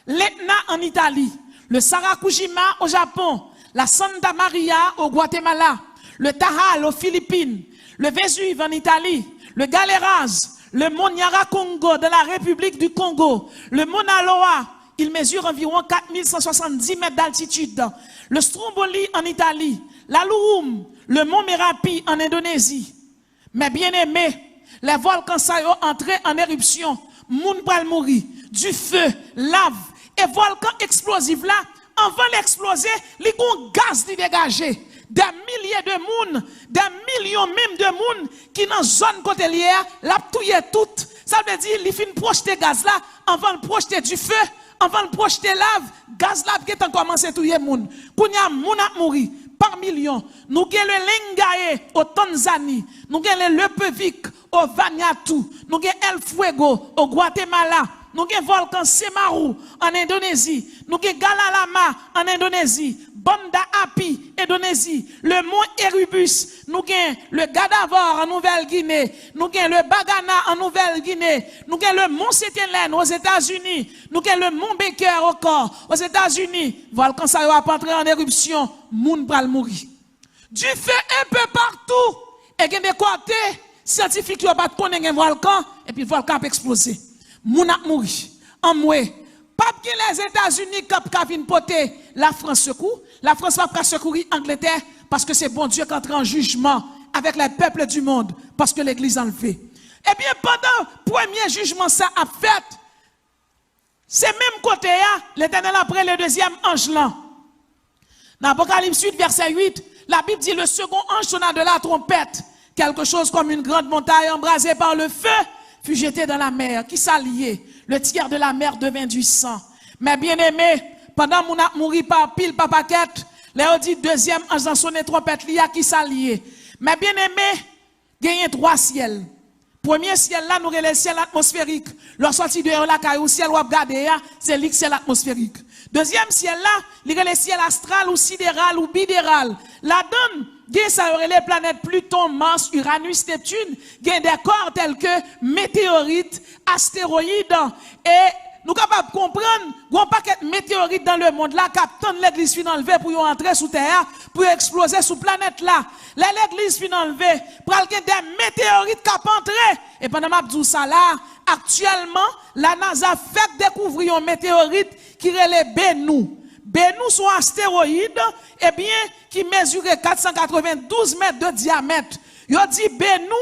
L'Etna en Italie, le Sarakujima au Japon, la Santa Maria au Guatemala, le Tahoe aux Philippines, le Vésuve en Italie, le Galeras, le mont Nyiragongo dans la République du Congo, le Mauna Loa, il mesure environ quatre mille cent soixante-dix mètres d'altitude, le Stromboli en Italie, l'Aluwum, le mont Merapi en Indonésie. Mes bien-aimés, lè vòlkan sa yo antre an eripsyon, moun pral mouri. Dife, lav, e vòlkan eksplozif la, anvan l eksploze, li gon gaz li degaje. Dè milye de moun, dè milyon menm de moun ki nan zòn kote l ye a, l ap touye tout. Sa vle di, li fin pwojte gaz la, anvan l pwojte dife, anvan l pwojte lav, gaz la ap gentan kòmanse touye moun. Kounye a, moun ap mouri pa milyon. Nou gen le Lengae o Tanzani, nou gen le Lepevik o Vanuatu, nou gen El Fuego o Gwatemala, nou gen vòlkan Semeru an Endonezi, nou gen Galalama an Endonezi, Banda Api Endonezi, le Mont Erebus, nou gen le Gadavor an Nouvèl Gine, nou gen le Bagana an Nouvèl Gine, nou gen le Mont Sainte Hélène Ozetazini, nou gen le Mont Baker ankò Ozetazini. Vòlkan sa yo ap antre an eripsyon, moun pral mouri. Dife enpe patou, e gen de kote, syantifik yo pa t konnen gen vòlkan, epi vòlkan ap eksploze. Moun ap mouri. Anmwe, p ap gen Lèzetazini k ap ka vin pote Lafrans sekou. Lafrans p ap ka sekouri Angletè, paske se Bondye k antre an jijman avèk le peuple du monde, paske legliz anlve. Ebyen, pandan premye jijman sa ap fèt, se menm kote a, Letènèl ap rele dezyèm anj lan. Dans Apocalypse huit, verset huit, la Bible dit, le second ange sonna de la trompette. Quelque chose comme une grande montagne embrasée par le feu fut jetée dans la mer. Kisa l ye? Le tiers de la mer devint du sang. Mes bien-aimés, pandan moun ap mouri pa pil, pa pakèt, lè yo di dezyèm anj lan sonnen twonpèt li a, kisa l ye? Mes bien-aimés, genyen twa syèl. Premye syèl la, nou rele l syèl atmosferik. Lè w sòti deyò lakay ou, syèl w ap gade a, se li k syèl atmosferik. Dezyèm syèl la, li rele syèl astral ou sideral ou bideral. Ladan l, gen sa yo rele planèt Pliton, Mars, Iranus, Neptune, gen de kò tèlke meteyorit, astewoyid, e nou kapab konprann, gon pakèt meteyorit dans le monde la k ap tann legliz fin anlve pou yo antre sou tè a, pou yo eksploze sou planèt la. Lè legliz fin anlve, pral gen de meteyorit k ap antre. E pandan m ap di w sa la, aktyèlman, la NASA fèk dekouvri yon meteyorit ki rele Bennu. Bennu se yon astewoyid, ebyen, ki mezire kat san katrevendouz mèt de dyamèt. Yo di Bennu,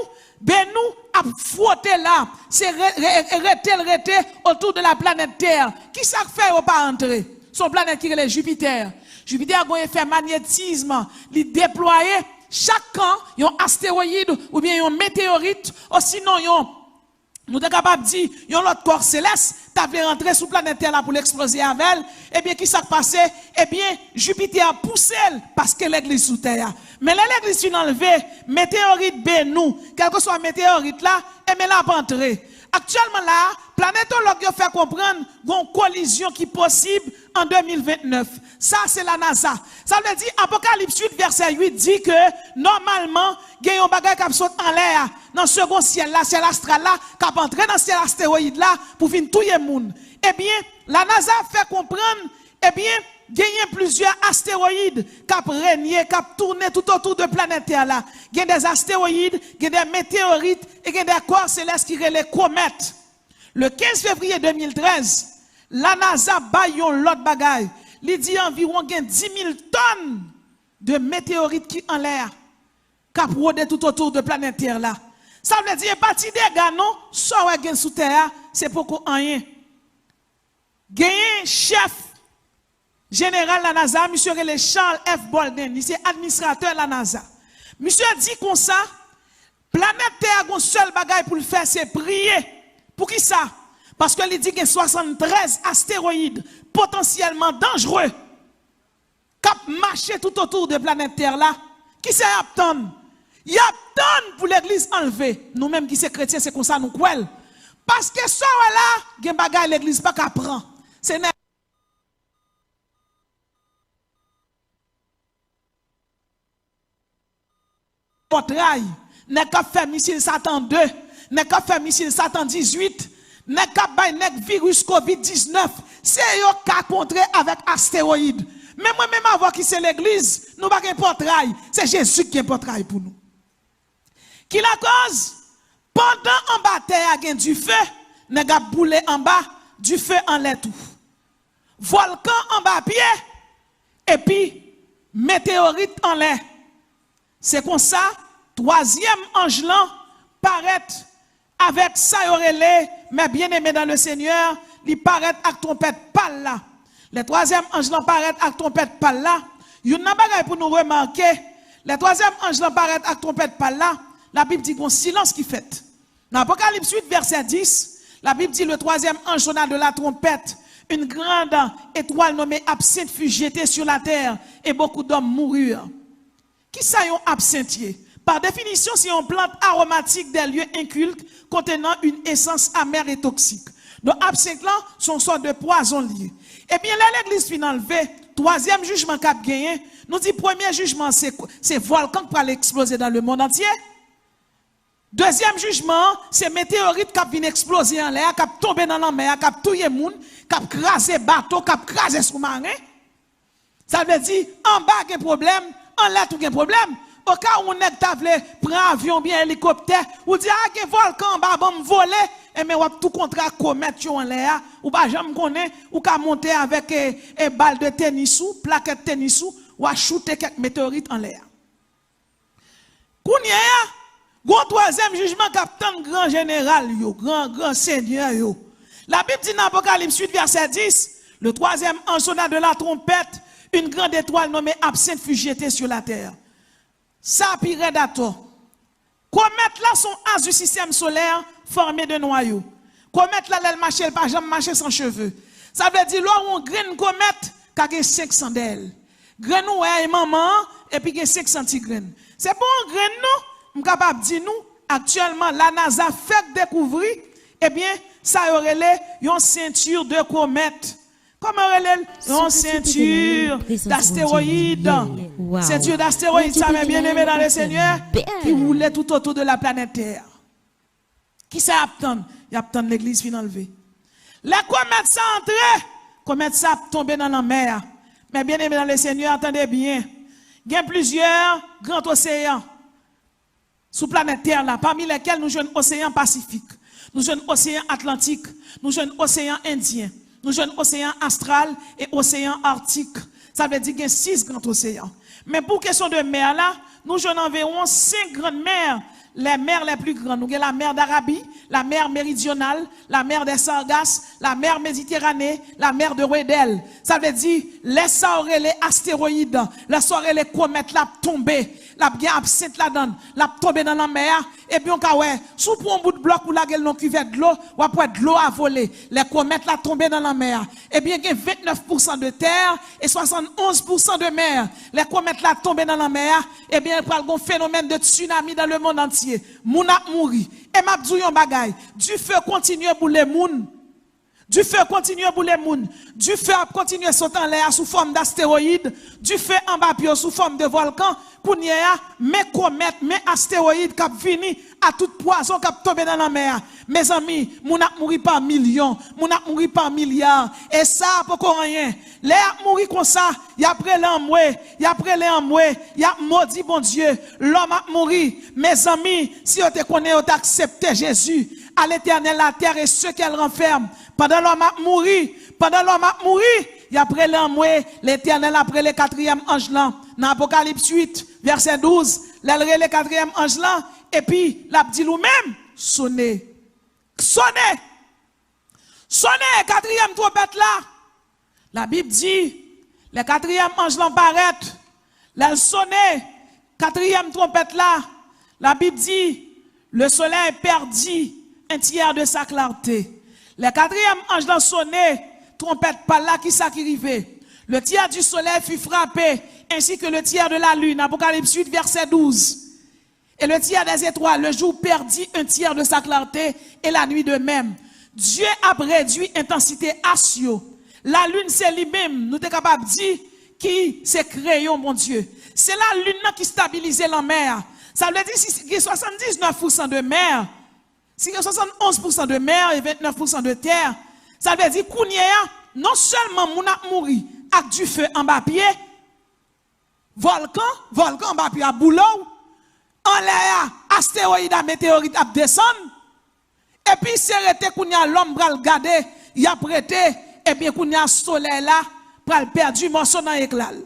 Bennu ap fwote la, se re-, re-, rete l rete otou de la planèt Tè. Kisa k fè yo pa antre? Se yon planèt ki rele Jipitè. Jipitè gen yon efè magnetism, li deplwaye chak kan yon astewoyid oubyen yon meteyorit, osinon yon, nou te kapab di, yon lòt kò selès ta vle rantre sou planèt Tè la pou l eksploze avè l, ebyen, kisa k pase? Ebyen, Jipitè pouse l, paske legliz sou tè a. Men lè legliz fin anlve, meteyorit Bennu, kèlkeswa meteyorit la, ebyen, l ap antre. Aktyèlman la a, planetològ yo fè konprann gon kolizyon ki posib an de mil vennèf. Sa se la NASA. Sa vle di Apokalips uit vèsè uit di ke nòmalman gen yon bagay k ap sot anlè a, nan segon syèl la, syèl astral la, k ap antre nan syèl astewoyid la pou vin touye moun. Ebyen, la NASA fè konprann, ebyen, genyen plizyè astewoyid k ap renye, k ap tounen toutotou de planèt Tè la. Gen de astewoyid, gen de meteyorit e gen de kò selès ki rele komèt. Le kenz fevriye de mil trèz, la NASA bay yon lòt bagay. Li di anviwon gen dis mil tòn de meteyorit ki anlè a, k ap wode toutotou de planèt Tè la. Sa vle di, e pa ti dega non, sa w wè gen sou tè a, se poko anyen. Genyen chèf jeneral la NASA, misye rele Charles F. Bolden, li se administratè la NASA. Misye di konsa, planèt Tè a gon sèl bagay pou l fè, se priye. Poukisa? Paske li di gen swasanntrèz astewoyid potansyèlman danjre k ap mache toutotou de planèt Tè la. Kisa y ap tann? Y ap tann pou legliz anlve. Nou menm ki se kretyen, se konsa nou kwè l. Paske sa w wè la, gen bagay legliz pa ka pran. Se nèg pòtray, nèg k ap fè misil Satan de, nèg k ap fè misil Satan dizuit, nèg k ap bay nèg viris kovid diznèf, se yo k ka kontre avèk astewoyid. Men mwen menm avè w ki se legliz, nou pa gen pòtray, se Jezi ki gen pòtray pou nou. Ki lakòz? Pandan anba tè a gen dife, nèg ap boule anba, dife anlè tou. Vòlkan anba pye, epi meteyorit anlè. Se konsa, twazyèm anj lan parèt avèk sa yo rele, mes bien-aimés dans le Seigneur, li parèt ak twonpèt pa l la. Lè twazyèm anj lan parèt ak twonpèt pa l la, youn nan bagay pou nou remake, lè twazyèm anj lan parèt ak twonpèt pa l la, Labib di gon silans ki fèt. Nan Apokalips uit, vèsè dis, Labib di, le troisième ange sonna de la trompette. Une grande étoile nommée absinthe fut jetée sur la terre et beaucoup d'hommes moururent. Kisa yon absent ye? Pa definisyon, se yon plant aromatik des lieux incultes contenant une essence amère et toxique. Donk, absent lan, se yon sòt de pwazon li ye. Ebyen, lè legliz fin anlve, twazyèm jijman k ap genyen, nou di premye jijman, se, se vòlkan k pral eksploze dans le monde entier. Dezyèm jijman an, se meteyorit k ap vin eksploze anlè a, k ap tonbe nan lanmè a, k ap touye moun, k ap kraze bato, k ap kraze soumaren. Sa vle di, anba gen pwoblèm, anlè tou gen pwoblèm. Oka yon nèg ta vle pran avyon oubyen elikoptè, ou di, a, gen vòlkan anba, ban m vole. Enben, w ap tou kontre ak komèt yo anlè a. Ou pa janm konnen, ou ka monte avèk, e, e, bal de tenis ou, plakèt tenis ou, w a choute kèk meteyorit anlè a. Kounye a, gon twazyèm jijman k ap tann gran jeneral yo, gran, gran senyè yo. Labib di nan Apokalips uit, vèsè dis, le troisième ange sonna de la trompette, une grande étoile nommée absinthe fut jetée sur la terre. Sa pi rèd atò. Komèt la se yon as du système solaire formé de noyaux. Komèt la, lè l mache, l pa janm mache san cheve. Sa vle di, lè w wè yon grenn komèt, ka gen senk san dèyè l. Grenn ou wè e manman an, epi gen senk san ti grenn. Se pa yon grenn non, m kapab di nou, aktyèlman, la NASA fèk dekouvri, ebyen, sa yo rele yon ceinture de comètes. Kòman yo rele l? Yon ceinture d'astéroïdes. Ceinture d'astéroïdes, sa, mes bien-aimés dans le Seigneur, ki woule tout autour de la planète Terre. Kisa y ap tann? Y ap tann legliz fin anlve. Lè komèt sa antre, komèt sa ap tonbe nan lanmè a. Mes bien-aimés dans le Seigneur, tande byen. Gen plizyè gran oseyan sou planèt Tè la, pami lèkèl nou jwenn oseyan Pasifik, nou jwenn oseyan Atlantik, nou jwenn oseyan Endyen, nou jwenn oseyan Astral e oseyan Arktik. Sa vle di gen sis gran oseyan. Men pou kesyon de mè la, nou jwenn anviwon senk grann mè, les mers les plus grandes. Nou gen la mer d'Arabie, la mer Méridionale, la mer des Sargasses, la mer Méditerranée, la mer de Weddell. Sa vle di, lè sa yo rele astewoyid, lè sa yo rele komèt la ap tonbe, l ap gen absent ladan l, l ap tonbe nan lanmè a, ebyen, w ka wè, si w pran yon bout blòk ou lage l nan kivèt dlo, w ap wè dlo a vole. Lè komèt la tonbe nan lanmè a, ebyen, gen vennèf pousan de tè e swasannonz pousan de mè. Lè komèt la tonbe nan lanmè a, ebyen, pral gon fenomèn de tsunami dans le monde entier. Moun ap mouri. E m ap di w yon bagay, dife kontinye boule moun. Dife kontinye boule moun. Dife ap kontinye sot anlè a sou fòm dastewoyid. Dife anba pye w sou fòm de vòlkan. Kounye a, men komèt, men astewoyid k ap vini a tout pwazon k ap tonbe nan lanmè a. Mezanmi, moun ap mouri pa milyon, moun ap mouri pa milya. E sa a poko anyen. Lè y ap mouri konsa, y ap rele anmwe, y ap rele anmwe, y ap modi Bondye. Lòm ap mouri. Mezanmi, si yo te konnen yo t aksepte Jezi, à l'Éternel la terre et ce qu'elle renferme. Pandan lòm ap mouri, pandan lòm ap mouri, y ap rele anmwe, Letènèl ap rele katriyèm anj lan. Nan Apokalips uit, vèsè douz, lè l rele katriyèm anj lan, epi l ap di l ou menm, sone. Sone! Sone katriyèm twonpèt la! Labib di, lè katriyèm anj lan parèt, lè l sone katriyèm twonpèt la, Labib di, le soleil perdit un tiers de sa clarté. Lè katriyèm anj lan sone twonpèt pa l la, kisa ki rive? Le tiers du soleil fut frappé, ainsi que le tiers de la lune. Apokalips uit, vèsè douz. Et le tiers des étoiles, le jour perdit un tiers de sa clarté, et la nuit de même. Dye ap redui entansite as yo. Lalin se li menm, nou te kapab di, ki se kreyon Bondye. Se lalin nan ki stabilize lanmè a. Sa vle di, si gen swasanndiznèf pousan de mè, Si gen swasannonz pousan de mè e vennèf pousan de tè, sa vle di kounye a, non sèlman moun ap mouri ak dife anba pye, vòlkan, vòlkan anba pye ap boule w, anlè a, astewoyid a, meteyorit ap desann, epi se rete kounye a lòm pral gade, y ap rete, ebyen kounye a solèy la pral pèdi mòso nan ekla l.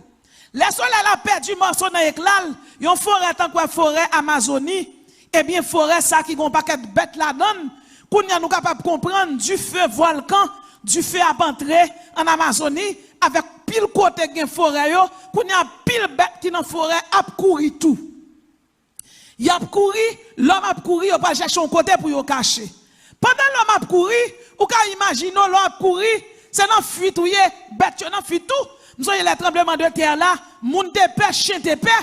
Lè solèy la pèdi mòso nan ekla l, yon forè tankou forè Amazoni, ebyen forè sa ki gen yon pakèt bèt ladan l, kounye a nou kapab konprann dife vòlkan, dife ap antre an Amazoni, avèk pil kote gen forè yo, kounye a pil bèt ki nan forè ap kouri tou. Y ap kouri, lòm ap kouri, yo pral chèche yon kote pou yo kache. Pandan lòm ap kouri, ou ka imajine w, lè w ap kouri, se nan fuit ou ye, bèt yo nan fuit tou. M sonje lè tranbleman de tè la, moun te pè, chen te pè.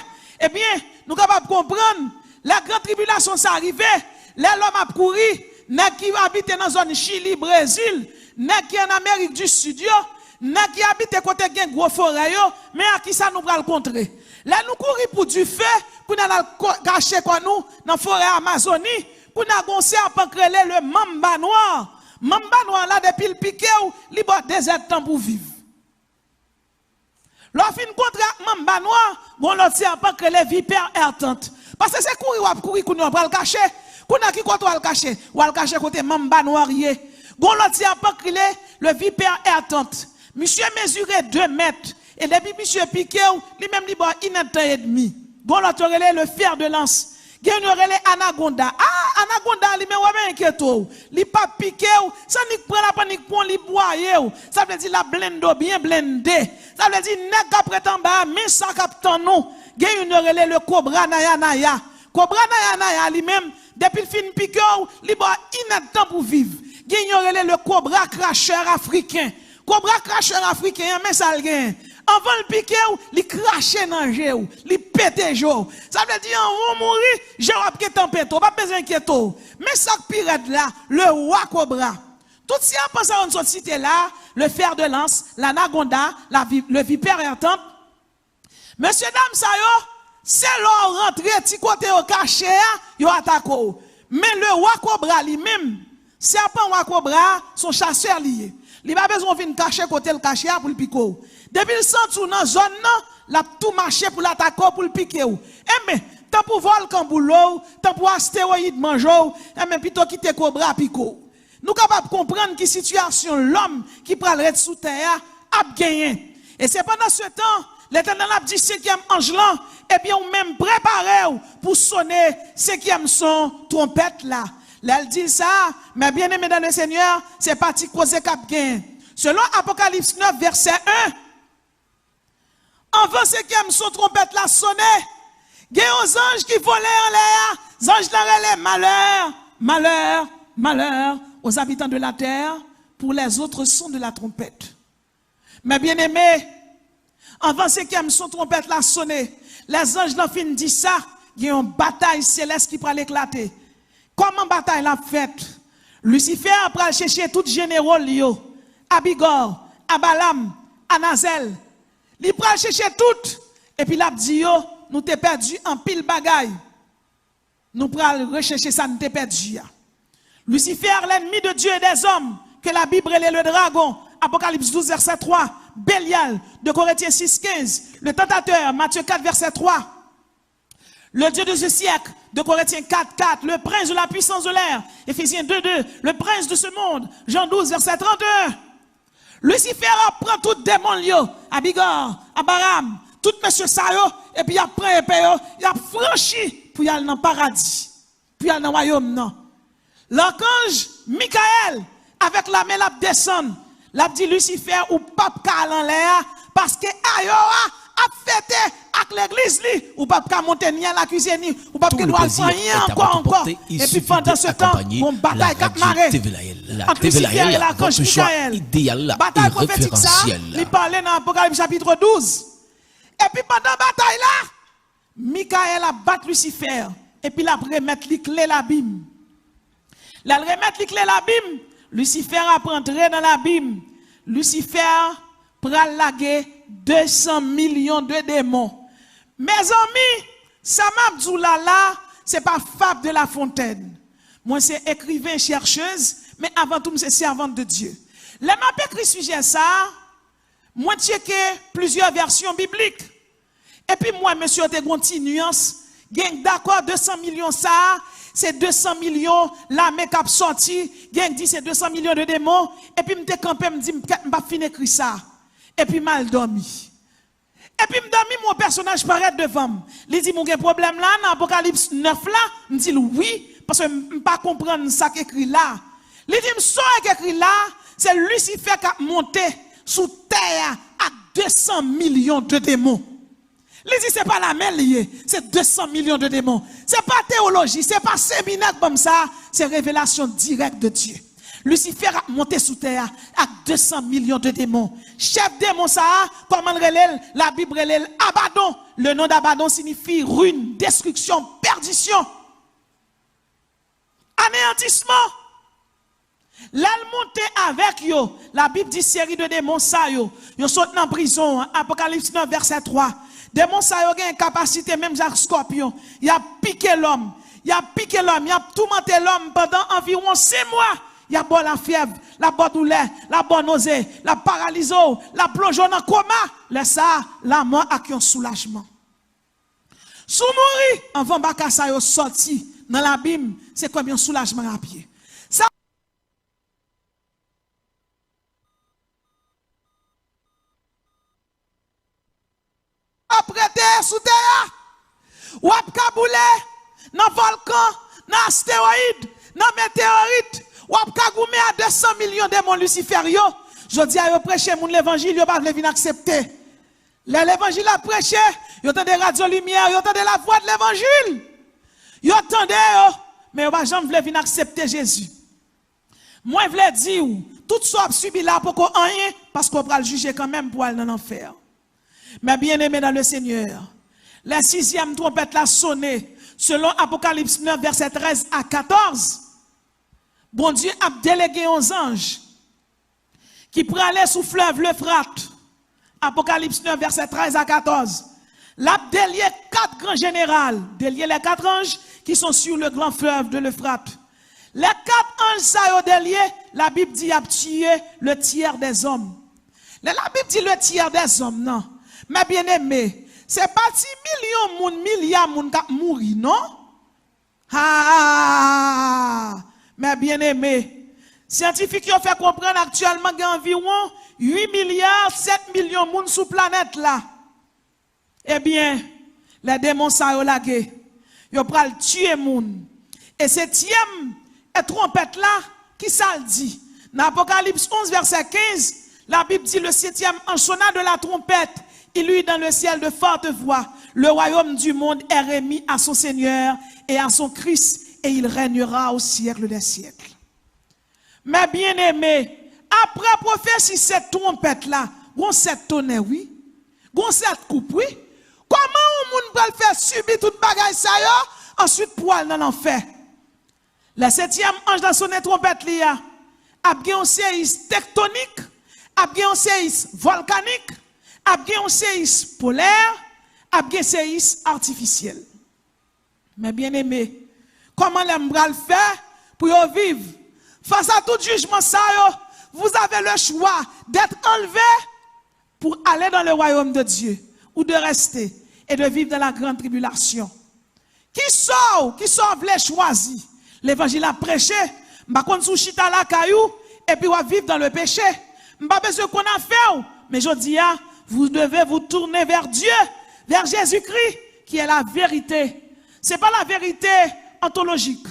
Ebyen, nou kapab konprann, lè gran tribilasyon sa rive, lè lòm ap kouri, nèg ki abite nan zòn Chili, Brezil, nèg ki an Amerik di Sid yo, nèg ki abite kote gen gwo forè yo, men ak kisa nou pral kontre. Lè nou kouri pou dife, kounye a n al ko-, kache kò nou nan forè Amazoni, kounye a gen yon sèpan k rele le mamba nwa. Mamba nwa la, depi l pike w, li ba w dezèdtan pou viv. Lè w fin kontre ak mamba nwa, gen yon lòt sèpan k rele vipè ètant. Paske se kouri w ap kouri, kounye a w pral kache. Kounye a ki kote w al kache? W al kache kote mamba nwa ye. Gen yon lòt sèpan k rele le vipè ètant. Misye mezire de mèt. E depi misye pike w, li menm li ba w inèdtan edmi. Gen yon lòt yo rele le fer de lans. Gen youn yo rele anagonda. A, anagonda li menm, w ap enkyete w. Li p ap pike w, se annik pran l ap annik pran w, li bwaye w. Sa vle di l ap blende w byen blende. Sa vle di nèg k ap ret anba a, men sa k ap tann ou. Gen youn yo rele le kobra nayanaya. Kobra nayanaya li menm, depi l fin pike w, li ba w inèdtan pou viv. Gen youn yo rele le kobra krachè afriken. Kobra krachè afriken an, men sa l genyen. Anvan l pike w, li krache nan je w, li pete je w. Sa vle di, anvan w mouri, je w ap gentan pete, w p ap bezwen enkyete w. Men sa k pi rèd la, le wa kobra. Tout sèpan sa yo n sot site la, le fer de lans, lanagonda, la vi-, le vipère ardente, mesye dam sa yo, se lè w rantre ti kote yo kache a, yo atake w. Men le wa kobra li menm, sèpan wa kobra a, se yon chasè li ye. Li pa bezwen w vin kache kote l kache a pou l pike w. Depi l santi w nan zòn nan, l ap tou mache pou l atake w, pou l pike w. Enben, tan pou vòlkan boule w, tan pou astewoyid manje w, enben, pito kite kobra pike w. Nou kapab konprann ki sitiyasyon lòm ki pral ret sou tè a ap genyen. E se pandan se tan, Letènèl ap di senkyèm anj lan, ebyen, ou menm, prepare w pou sone senkyèm son twonpèt la. Lè l di l sa, mes bien-aimés dans le Seigneur, se pa ti koze k ap genyen. Selon Apokalips nèf, vèsè en, anvan senkyèm son twonpèt la sone, gen yon zanj ki vole anlè a. Zanj lan rele, malheur, malheur, malheur aux habitants de la terre, pour les autres sons de la trompette. Mes bien-aimés, anvan senkyèm son twonpèt la sone, lè zanj lan fin di sa, gen yon batay selès ki pral eklate. Kòman batay la ap fèt? Lisifè pral chèche tout jenero l yo, Abigò, Abalam, Anazèl. Li pral chèche tout, epi l ap di yo, nou te pèdi anpil bagay. Nou pral rechèche sa n te pèdi a. Lucifer, l'ennemi de Dieu et des hommes, que la Bible rele le dragon, Apocalypse douze, verset trois, Belial, deux Corinthiens six, quinze, le tentateur, Matthieu quatre, verset trois, le dieu de ce siècle, deux Corinthiens quatre, quatre, le prince de la puissance de l'air, Éphésiens deux, deux, le prince de ce monde, Jean douze, verset trente et un. Lisifè ap pran tout demon l yo, Abigò, Abaram, tout mesye sa yo, epi y ap pran epe yo, y ap franchi pou y al nan paradi, pou y al nan wayòm nan. Lakanj Mikayèl, avèk lame l ap desann, l ap di Lisifè, ou p ap ka al anlè a, paske ayo a ap fete ak legliz li, ou p ap ka monte ni al akize ni, ou p ap gen dwa al fè anyen ankò, ankò. Epi pandan se tan, gon batay k ap mare ant Lisifè e lakanj Mikayèl. Batay pwofetik sa, li pale nan Apokalips chapit douz. Epi pandan batay la, Mikayèl ap bat Lisifè, epi l ap remèt li kle labim. Lè l remèt li kle labim, Lisifè ap rantre nan labim. Lisifè pral lage de san milyon de demon. Mezanmi, sa m ap di w la la, se pa fab de La Fontaine. Mwen se ekriven, chèchèz, men avan tou, m se sèvant de Dye. Lè m ap ekri sijè sa a, mwen tcheke plizyè vèsyon biblik. Epi m wè mesye yo te gen yon ti nyans. Gen k dakò de san milyon sa a, se de san milyon lame k ap sòti. Gen k di se de san milyon de demon. Epi m te kanpe, m di, "M kèt, m p ap fin ekri sa." Epi m al dòmi. Epi m dòmi, m wè yon pèsonaj parèt devan m. Li di m, "Ou gen pwoblèm la nan Apokalips nèf la?" M di l, "Wi," paske m, m pa konprann sa k ekri la. Li di m, "Sa w wè k ekri la, se Lisifè k ap monte sou tè a ak de san milyon de demon." Li di, "Se pa lame l ye, se de san milyon de demon." Se pa teyoloji, se pa seminè k ban m sa, se revelasyon dirèk de Dye. Lisifè ap monte sou tè a ak de san milyon de demon. Chèf demon sa a, kòman l rele l? Labib rele l Abadon. Le nom d'Abaddon signifie ruine, destruction, perdition, anéantissement. Lè l monte avèk yo, Labib di seri de demon sa yo, yo sot nan prizon an, Apokalips nèf, vèsè twa. Demon sa yo gen kapasite menm jan ak skòpyon. Y ap pike lòm. Y ap pike lòm. Y ap toumante lòm pandan anviwon senk mwa. Y ap ba w lafyèv, l ap ba w doulè, l ap ba w noze, l ap paralize w, l ap plonje w nan koma. Lè sa a, lanmò ak yon soulajman. Si w mouri anvan baka sa yo sòti nan labim, se kòm yon soulajman rapid. Sa ap rete sou tè a. W ap ka boule nan vòlkan, nan astewoyid, nan meteyorit. W ap ka goumen a de san milyon demon Lisifè yo. Jodi a, yo preche moun levanjil, yo pa vle vin aksepte. Lè levanjil ap preche, yo tande Radyo Limyè, yo tande lavwa de levanjil. Yo tande yo, men yo pa janm vle vin aksepte Jezi. Mwen vle di w, tout sa w ap sibi la poko anyen, paske w pral jije kanmenm pou w al nan lanfè. Mes bien-aimés dans le Seigneur, lè sizyèm twonpèt la sonnen, selon Apokalips nèf, vèsè trèz a katòz, Bondye ap delege yon zanj ki prale sou flèv Lefrat. Apokalips nèf, vèsè trèz a katòz. L ap delye kat gran jeneral, delye les quatre anges qui sont sur le grand fleuve de l'Euphrate. Lè kat anj sa yo delye, Labib di y ap tiye le tiers des hommes. Lè Labib di le tiers des hommes nan, mes bien-aimés, se pa ti milyon moun, milya moun k ap mouri, non. Ah, mes bien-aimés, syantifik yo fè konprann aktyèlman gen anviwon uit milya sèt milyon moun sou planèt la. Ebyen, lè demon sa yo lage, yo pral tiye moun. E setyèm e twonpèt la, ki sa l di? Nan Apokalips onz, vèsè kenz, Labib di, le septième ange sonna de la trompette. Il y eut dans le ciel de fortes voix. Le royaume du monde est remis à son Seigneur et à son Christ, et il régnera au siècle des siècles. Mes bien-aimés, apre pwofesi sèt twonpèt la, gon sèt tonè, wi. Gon sèt koup, wi. Kòman yon moun pral fè sibi tout bagay sa yo, answit pou al nan lanfè? Lè setyèm anj la sonnen twonpèt li a, ap gen yon seyis tektonik, ap gen yon seyis vòlkanik, ap gen yon seyis polè, ap gen seyis atifisyèl. Mes bien-aimés, kòman lè m pral fè pou yo viv? Face à tout jugement sa yo, vous avez le choix d'être enlevé pour aller dans le royaume de Dieu ou de rester et de vivre dans la grande tribulation. Kisa w, kisa w vle chwazi? Levanjil ap preche. M pa konn si w chita lakay ou, epi w ap viv dans le péché. M pa bezwen konn afè w, men jodi a, vous devez vous tourner vers Dieu, vers Jésus-Christ, qui est la vérité. Se pa laverite antolojik.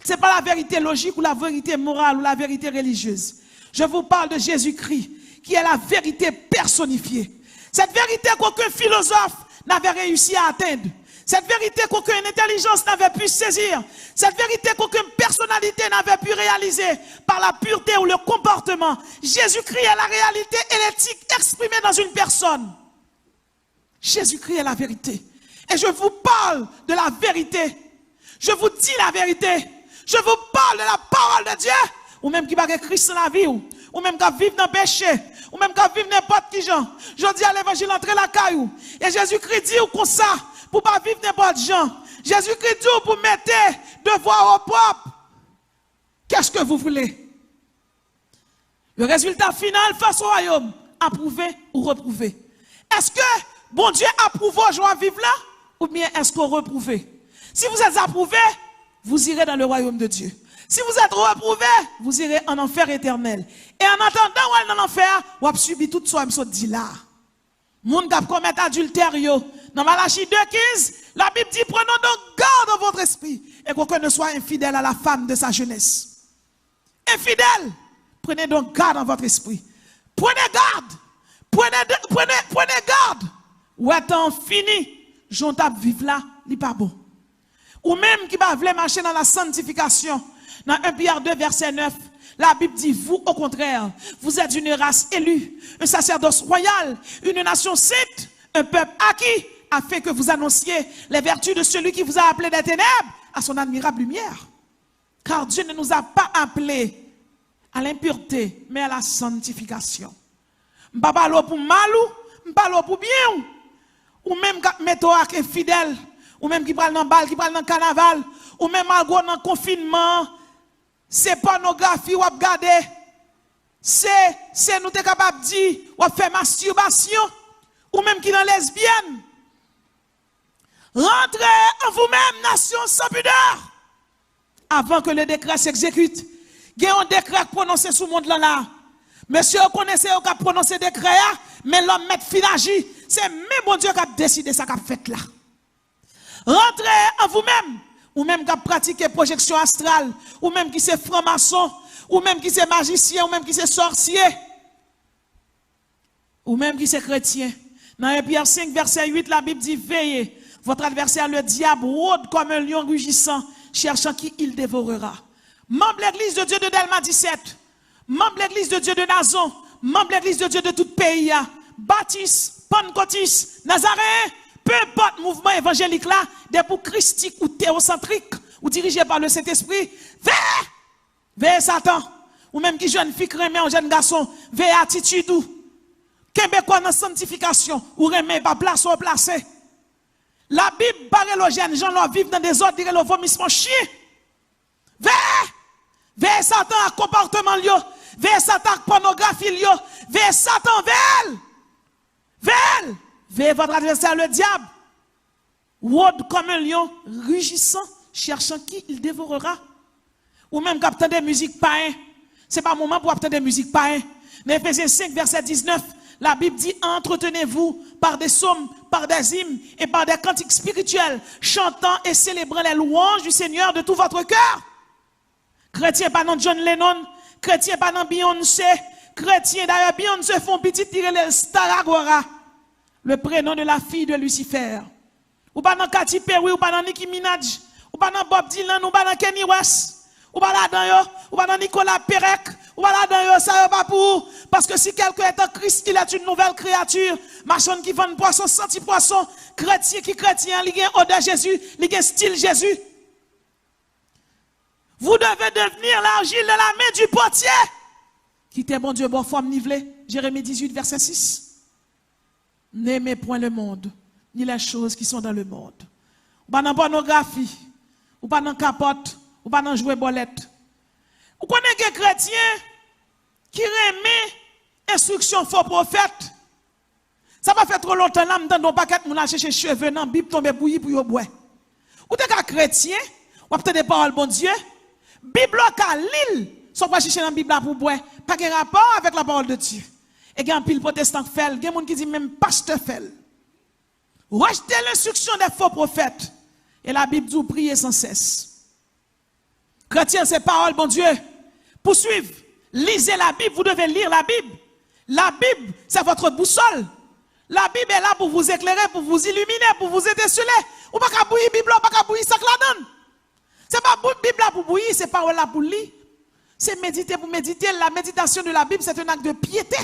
Se pa laverite lojik ou laverite moral ou laverite relijyez. Je vous parle de Jésus-Christ, qui est la vérité personnifiée. Cette vérité qu'aucun philosophe n'avait réussi à atteindre. Cette vérité qu'aucune intelligence n'avait pu saisir. Cette vérité qu'aucune personnalité n'avait pu réaliser par la pureté ou le comportement. Jésus-Christ est la réalité et l'éthique exprimée dans une personne. Jésus-Christ est la vérité. Et je vous parle de la vérité. Je vous dis la vérité. Je vous parle de la parole de Dieu. Ou menm ki pa gen Kris nan lavi w, ou menm k ap viv nan peche, ou menm k ap viv nenpòt ki jan, jodi a levanjil antre lakay ou. E Jezikri di w konsa pou w pa viv nenpòt jan. Jezikri di w pou w mete devwa w opwòp. Qu'est-ce que vous voulez? Le résultat final face au royaume, approuvé ou reprouvé. Est-ce que Bondye apwouve w jan w ap viv la? Oubyen est-ce que reprouvé? Si vous êtes approuvé, vous irez dans le royaume de Dieu. Si vous êtes reprouvé, vous irez en enfer éternel. E an atandan w al nan lanfè a, w ap sibi tout sa w sot di la. Moun k ap komèt adiltè yo, nan Malachi de quinze, la Bible dit, prenez donc garde à votre esprit et qu'aucun ne soit infidèle à la femme de sa jeunesse. Infidèle, prenez donc garde à votre esprit. Prenez garde, prenez, prenez, prenez garde. Wè tan fini, jan w t ap viv la, li pa bon. Ou menm ki pa vle mache nan la sanctification, nan un Pierre deux verset neuf, la Bible dit, vous, au contraire, vous êtes une race élue, un sacerdoce royal, une nation sainte, un peuple acquis, afin que vous annonciez les vertus de celui qui vous a appelé des ténèbres à son admirable lumière. Car Dieu ne nous a pas appelés à l'impureté, mais à la sanctification. M pa pale w pou mal ou, m pale w pou byen w. Ou menm k ap mete w ak enfidèl, ou menm ki pral nan bal, ki pral nan kanaval, ou menm al gwo nan konfinman an, se pònografi w ap gade, se, se nou te kapab di, w ap fè mastibasyon, ou menm ki nan lesbyèn. Rentrez en vous-même, nation sans pudeur, avant que le décret s'exécute. Gen yon dekrè k pwononse sou mond lan la. Mesye yo konnen se yo k ap pwononse dekrè a, men lòm mèt fin aji. Se men Bondye k ap deside sa k ap fèt la. Rentrez en vous-même, ou menm k ap pratike pwojeksyon astral, ou menm ki se franmason, ou menm ki se majisyen, ou menm ki se sòsye. Ou menm ki se kretyen, nan un Pierre cinq verset huit, la Bible dit, veillez, votre adversaire le diable rôde comme un lion rugissant, cherchant qui il dévorera. Manm Legliz de Dye de Dèlma disèt, manm Legliz de Dye de Nazon, manm Legliz de Dye de tout peyi a, batis, pannkotis, nazaren, pe enpòt mouvman evanjelik la, depi w kristik ou teyosantrik, ou dirije pa le Sentespri, veye! Veye Satan! Ou menm ki jèn fi k renmen yon jèn gason, veye atitid ou. Kenbe kò w nan sanktifikasyon, ou renmen e pa plase w plase. Labib pa rele w jènjan lè w viv nan dezòd, li rele w vomisman chyen. Veye! Veye Satan ak konpòtman l yo. Veye Satan ak pònografi l yo. Veye Satan, veye l! Veye l! Veye votre adversaire, le diable rôde comme un lion rugissant, cherchant qui il dévorera. Ou menm k ap tande mizik payen, se pa moman pou w ap tande mizik payen. Nan Efezyen senk vèsè diznèf, Labib di, entretenez-vous par des psaumes, par des hymnes et par des cantiques spirituels, chantant et célébrant les louanges du Seigneur de tout votre cœur. Kretyen pa nan John Lennon, kretyen pa nan Beyoncé, kretyen, dayè Beyoncé fè yon pitit, li rele l Staragora, le prénom de la fille de Lucifer. Ou pa nan Katy Perry, ou pa nan Nicki Minaj, ou pa nan Bob Dylan, ou pa nan Kanye West, ou pa ladan yo, ou pa nan Nicolas Perec, ou pa ladan yo, sa yo pa pou ou. Parce que si quelqu'un est en Christ, il est une nouvelle créature. Machann ki vann pwason, santi pwason, kretyen ki kretyen an, li gen odè Jezi, li gen stil Jezi. Vous devez devenir l'argile de la main du potier. Kite Bondye ba w fòm ni vle. Jeremi dizuit, vèsè sis. N'aimez point le monde, ni les choses qui sont dans le monde. Ou pa nan pònografi, ou pa nan kapòt, ou pa nan jwe bòlèt. Ou konnen gen kretyen ki renmen enstriksyon fo pwofèt. Sa pa fè twò lontan la, m tande yon pakèt moun al chèche cheve nan Bib tonbe bouyi pou yo bwè. Ou te ka kretyen, w ap tande pawòl Bondye, Bib la w ka li l, sa w pral chèche nan Bib la pou w bwè, pa gen rapò avèk la parole de Dieu. E gen anpil pwotestan k fè l, gen moun ki di menm pastè fè l. Rejeter l'instruction des faux prophètes. E Labib di w priye san sès. Kretyen, se pawòl Bondye. Pou swiv, lisez la Bible, vous devez lire la Bible. La Bible, c'est votre boussole. La Bible est là pour vous éclairer, pour vous illuminer, pour vous étinceler. Ou pa ka bouyi Bib la, ou pa ka bouyi sa k ladan l. Se pa bou-, Bib la pou bouyi, se pawòl la pou li. Se medite pou medite. La méditation de la Bible, c'est un acte de piété.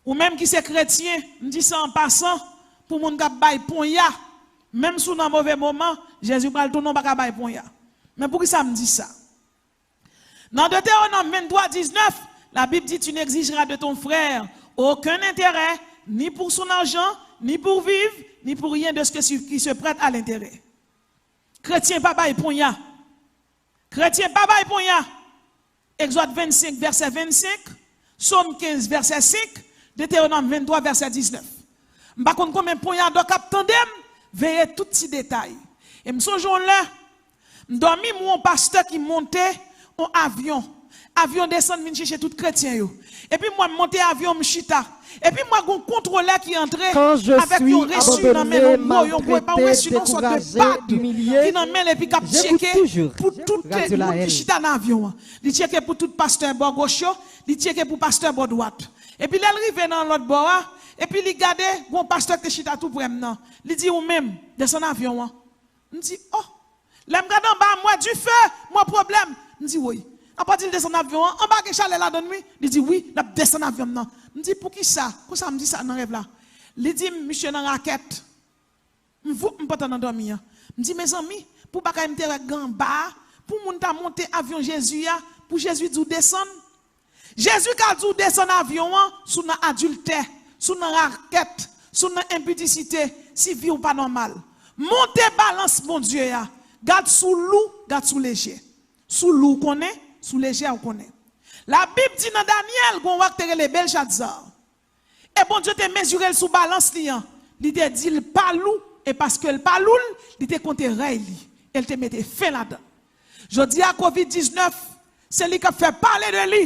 Ou menm ki se kretyen, m di sa an pasan, pou moun k ap bay ponya, menm si w nan move moman, Jezi pral tounen w pa ka bay ponya. Men poukisa m di sa? Nan Deutéronome vingt-trois dix-neuf, Labib di, tu n'exigeras de ton frère aucun intérêt, ni pour son argent, ni pour vivre, ni pour rien de ce que, qui se prête à l'intérêt. Kretyen pa bay ponya. Kretyen pa bay ponya. Egzòd vennsenk, vèsè vennsenk, Sòm kenz, vèsè senk, Detewonòm venntwa, vèsè diznèf. M pa konn konbyen ponyadò k ap tande m, veye tout ti detay. E m sonje yon lè, m dòmi, m wè yon pastè ki monte yon avyon. Avyon desann vin chèche tout kretyen yo. Epi m wè m monte avyon, m chita. Epi m wè gon kontwolè ki antre avèk yon resi nan men l, yon gwo, yon gwo, e pa yon resi non, sòt de bag ki nan men l epi k ap tcheke pou tout moun ki chita nan avyon an. Li tcheke pou tout pastè bò goch yo, li tcheke pou pastè bò dwat. Epi lè l rive nan lòt bò a, epi li gade, gon pastè ki te chita tou prè m nan. Li di, "Ou menm, desann avyon an." M di, "Oh." Lè m gade anba, m wè dife, m wè pwoblèm. M di, "Woy." Apa di l desann avyon an, anba gen chalè ladann wi. Li di, "Wi, l ap desann avyon nan." M di, "Poukisa?" Konsa m di sa nan rèv la. Li di m, "Misye nan rakèt." M voup, m pantan nan dòmi an. M di, "Mezanmi, pou bagay m te wè gen anba a, pou moun ta monte avyon Jezi a, pou Jezi di w desann." Jezi ka di w desann avyon an si w nan adiltè, si w nan rakèt, si w nan enpidisite, si vi w pa nòmal. Monte balans Bondye a. Gad si w lou, gad si w lejè. Si w lou, w konnen, si w lejè, w konnen. Labib di nan Danyèl, gon wa ki te rele Bèlchazar. E Bondye te mezire l sou balans li an. Li te di l pa lou, e paske l pa lou l, li te konte rèy li, e l te mete fen ladan. Jodi a, kovid diznèf, se li k ap fè pale de li.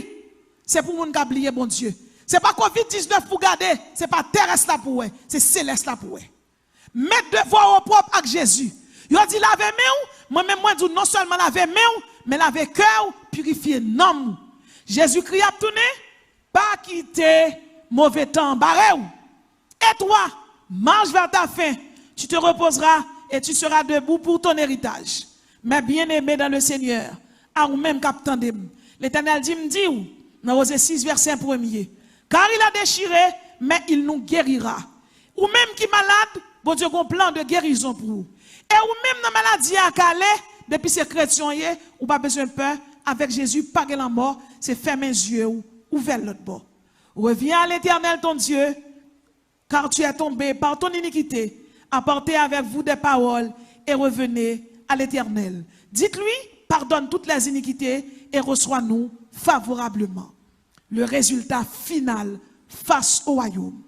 Se pou moun ka bliye Bondye. Se pa kovid diznèf pou gade, se pa terès la pou wè, se selès la pou wè. Met devwa w opwòp ak Jezi. Yo di lave men w, mwen menm mwen di w non sèlman lave men w, men lave kè w, pirifye nanm ou. Jezikri ap tounen, pa kite move tan an bare w. Et toi, marche vers ta fin, tu te reposeras et tu seras debout pour ton héritage. Mes bien-aimés dans le Seigneur, a ou menm k ap tande m, Letènèl di m di w, nan Oze sis, vèsè premye, car il a déchiré, mais il nous guérira. Ou menm ki malad, Bondye gon plan de gerizon pou ou. E ou menm nan maladi a k ale, depi se kretyen w ye, ou pa bezwen pè, avèk Jezi pa gen lanmò, se fèmen zye w, ouvè l lòt bò. Reviens à l'Éternel ton Dieu, car tu es tombé par ton iniquité. Apportez avec vous des paroles et revenez à l'Éternel. Dites-lui, pardonne toutes les iniquités et reçois-nous favorablement. Le résultat final face au royaume.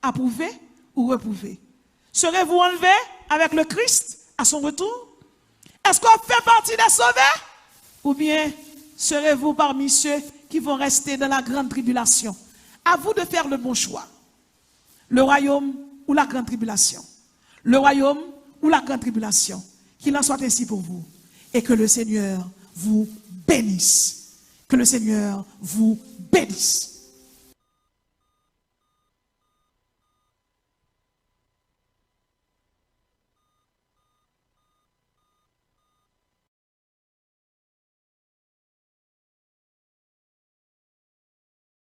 Approuvé ou reprouvé? Serez-vous enlevé avec le Christ à son retour? Est-ce qu'on fait partie des sauvés? Ou bien serez-vous parmi ceux qui vont rester dans la grande tribulation? À vous de faire le bon choix. Le royaume ou la grande tribulation? Le royaume ou la grande tribulation? Qu'il en soit ainsi pour vous. Et que le Seigneur vous bénisse. Que le Seigneur vous bénisse.